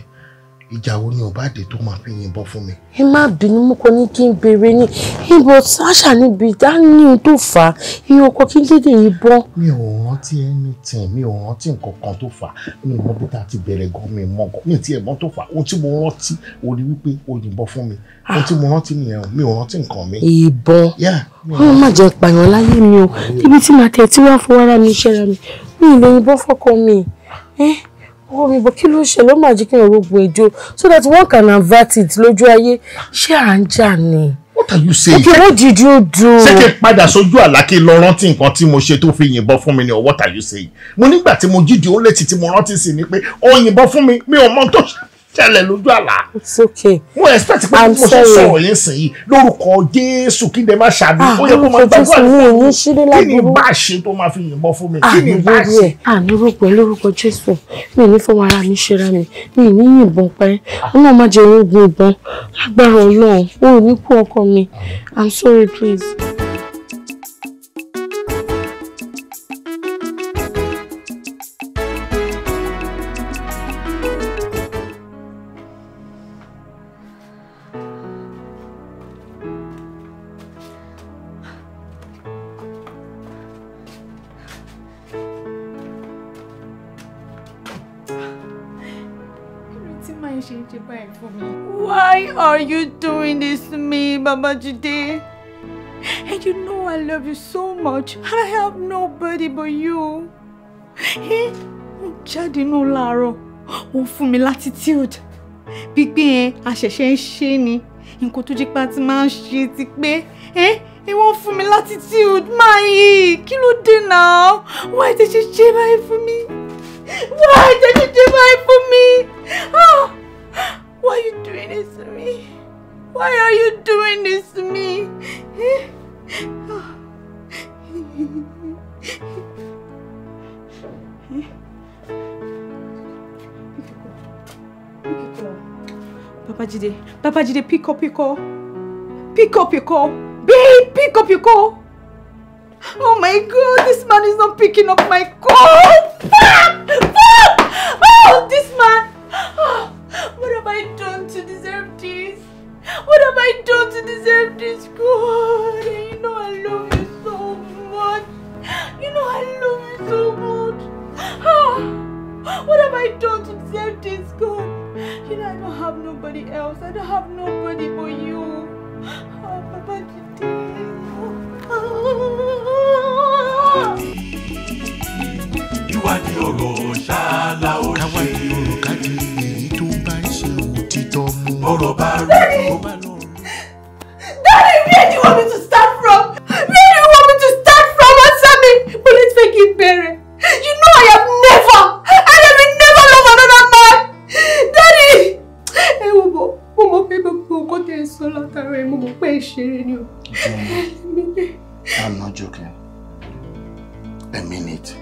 Ìjà wo ni ò bá dé tó máa fi yìnbọn fún mi? Ẹ má bínú, mo kàn ní kí n béèrè ní. Ìbọn Sasha níbi dání tó fà á. Ìyẹn ọkọ kí n dédé yìnbọn. Mi ò rántí anything, mi ò rántí nǹkan kan tó fà á. Mi ò mọ bí tá a ti bẹ̀rẹ̀ gan, mi ò mọ nǹkan, mi ò tiẹ̀ mọ̀ tó fà á. Ohun tí mo rántí ò ní wípé o yìnbọn fún mi. Ohun tí mo rántí nìyẹn o, mi ò rántí nǹkan mi. Ìbọn. Yeah. Wọ́n má jẹ́ pààyàn láyé mi o. Níbi tí màá tẹ̀ tí wọ́n fọwọ́ ara mi ṣẹ́ra mi. Mi ì lè yìnbọn fọ́kọ mi. Ọkọ mi bọ̀ kí ló ṣẹlẹ̀? Ó máa jẹ́ kí n rògbò èjò so that one can avert it lójú ayé. Ṣé à ń jà ni? What are you saying? Okay, what did you do? Ṣé kí n padà sójú àlá kí n lọ rántí nǹkan tí mo ṣe tó fi yìnbọn fún mi ni or what are you saying? Mo nígbà tí mo jíde ó létí tí mo rántí sí ni pé ó yìnbọn fún mi, mi ò mọ tó ṣẹlẹ̀ lójú àlá. It's okay. Mo expect pé mo ṣe sọ̀rọ̀ yẹn sìn yìí lórúkọ Jésù kí n dẹ̀ má ṣàbí. Ó yẹ kó máa gbàdúrà ní kí ni bá ṣe tó máa fi yìnbọn fún mi? Kí ni bá ṣe? Àmì rògbò lórúkọ Jésù, mi ní fọwọ́ ara mi ṣera mi, mi ní yìnbọn pa ẹ́. Ọlọ́run má jẹ́ ogun ìbọn lágbára Ọlọ́run, o ò ní kú ọkọ mi. I'm sorry please. Why are you doing this to me, Babajide? And you know I love you so much, and I have nobody but you. Ó jáde náà láàárọ̀, ó fún mi latitude. Gbígbé ẹ, àṣẹ̀ṣẹ̀ ń ṣe ni, nǹkan tó jí pa ti máa ń ṣe ti pé. Wọ́n fún mi latitude, máa yìí, kí ló dé náà? Why did you ṣe báyìí fún mi? Why did you ṣe báyìí fún mi? Ah! Why are you doing this to me? Why are you doing this to me? Babajide, Babajide, pick up your call. Pick up your call. Babe, pick up your call. Oh my God, this man is not picking up my call. Fuck! Fuck! Oh, this man. Oh. What have I done to deserve this? What have I done to deserve this? God, you know I love you so much. You know I love you so much. Ah, what have I done to deserve this, God? You know I don't have nobody else. I don't have nobody but you. Oh, Papa, ìwádìí ọ̀rọ̀ ṣáàlà ó ṣe. Káwádìí ọ̀rọ̀ kájí èyí tó bá ń ṣe òtítọ́ mú. Ọ̀rọ̀ bá rí ó bá lọ. Daddy, where do you want me to start from? Where do you want me to start from? Answer me. But let's make it better. You know I have never, I have never loved another man. Daddy! Ẹ wo bọ̀, mo mọ̀ pé gbogbo nǹkan tẹ́ ẹ sọ látara ẹ̀, mo mọ̀ pé ìṣeré ni o. I'm not joking. I mean it.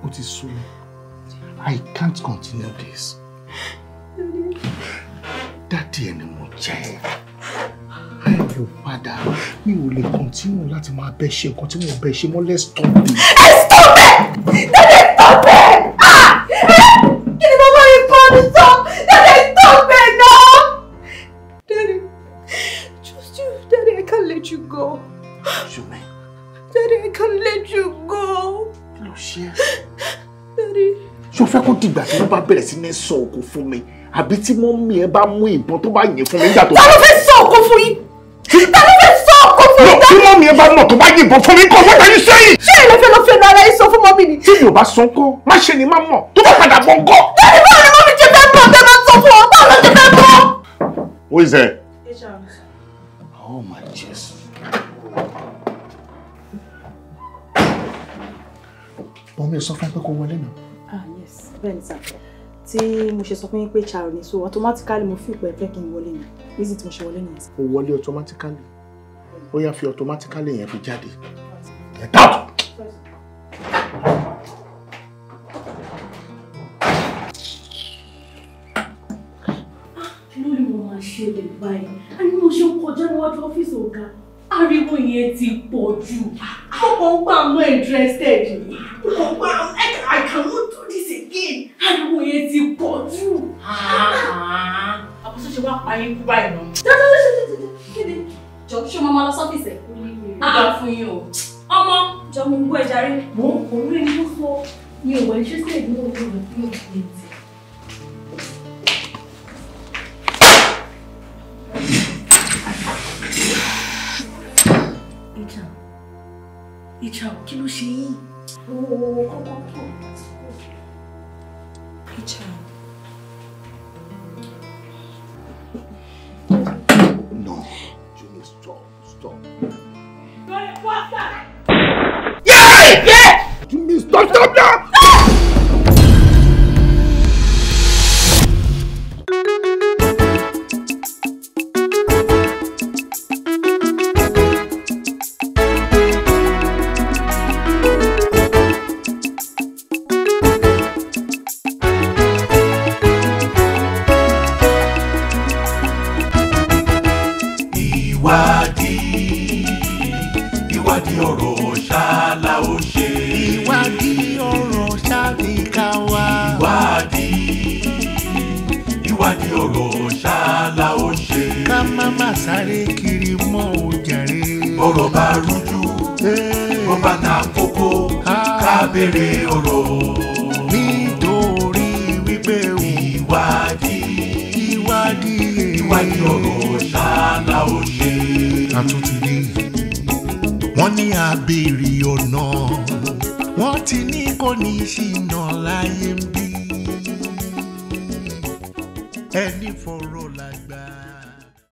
Ó ti sú mi. I can't continue this. Daddy ẹni mo jẹ́. I am your father. Mi ò lè continue láti máa bẹ́ ṣe nǹkan tí mo bẹ́ ṣe mọ́. Let's stop this. Ẹ stop it! Daddy, stop it! Ah! Kí ni bàbá yìí kọ́ mi sọ? Daddy, stop it now! Daddy, just you, Daddy, I can't let you go. Ṣùgbọ́n. Daddy, I can't let you go. Kí ló ṣe é? Daddy. Ṣé o fẹ́ kó dìgbà tí wọ́n bá bẹ̀rẹ̀ sí ní sọ òkú fún mi? Àbí tí mọ́mí ẹ bá mú ìbọn tó bá yìn fún mi nígbà tó. Ta ló fẹ́ sọ òkú fún yín? Ta ló fẹ́ sọ òkú fún yín? Tí mọ́mí ẹ bá mọ̀ tó bá yìnbọn fún mi kọ́, what are you saying? Ṣé ìlú fẹ́ lọ fẹ́ nu ara yín sọ fún mọ́mí ni? Tí mi ò bá sọ ńkọ́, má ṣe ni má mọ̀, tó bá padà bọ̀ ńkọ́. Daddy, báwo ni mọ́mí ṣe fẹ́ mọ̀ tẹ́ máa sọ fún ọ? Báwo ló ṣe fẹ́ mọ̀? Who is there? Oh my Jesus. Mọ́mí sọ fún ẹ pé kó wọlé náà. Ah yes, bẹ́ẹ̀ ni sir. Tí mo ṣe sọ fún yín pé HR ni, so automatically mo fi ìpẹ́ fẹ́ kí n wọlé ni. Reason tí mo ṣe wọlé nìyẹn. O wọlé automatically. Ó yá fi automatically yẹn fi jáde. Get out! Kí ló ṣẹlẹ̀ báyìí? A ní mo ṣe ń kọjá níwájú ọ́fíìsì ọ̀gá. Ariwo yẹn ti pọ̀ jù. Mo kàn ń gbà mọ́ interested. Mo kàn ń gbà I cannot do this again. Ariwo yẹn ti pọ̀ jù. Àbúṣe ṣe wá pa yín kú báyìí náà. Kí ni? Jọ ṣé o máa lọ sọ́fíìsì ẹ̀? Ó dáa fún yín o. Ọmọ jọ mo ń gbọ́ ẹja rí. Mo ń kò rí ẹni tó sọ mi ò wá interested ní òun rẹ̀ fún òun. Ìjà, kí ló ṣe yín? Ìjà. No, Jimmy, stop, stop. Yeah! Yeah! Jimmy, stop, stop now! Ìwádìí ọ̀rọ̀ ṣáàlà ó ṣe. Ìwádìí ọ̀rọ̀ ṣáàlì ká wá. Ìwádìí ọ̀rọ̀ ṣáàlà ó ṣe. Ká má má sáré kiri mọ́ o jàre. Ọ̀rọ̀ bá rújú, bó bá ta kókó, ká béèrè ọ̀rọ̀. Nítorí wípé o. Ìwádìí ọ̀rọ̀ ṣáàlà ó ṣe. Àtúntì ní wọ́n ní abèrè ọ̀nà, wọ́n ti ní kò ní ṣìnà láyé ń bí. Ẹni fọ̀rọ̀ làgbà.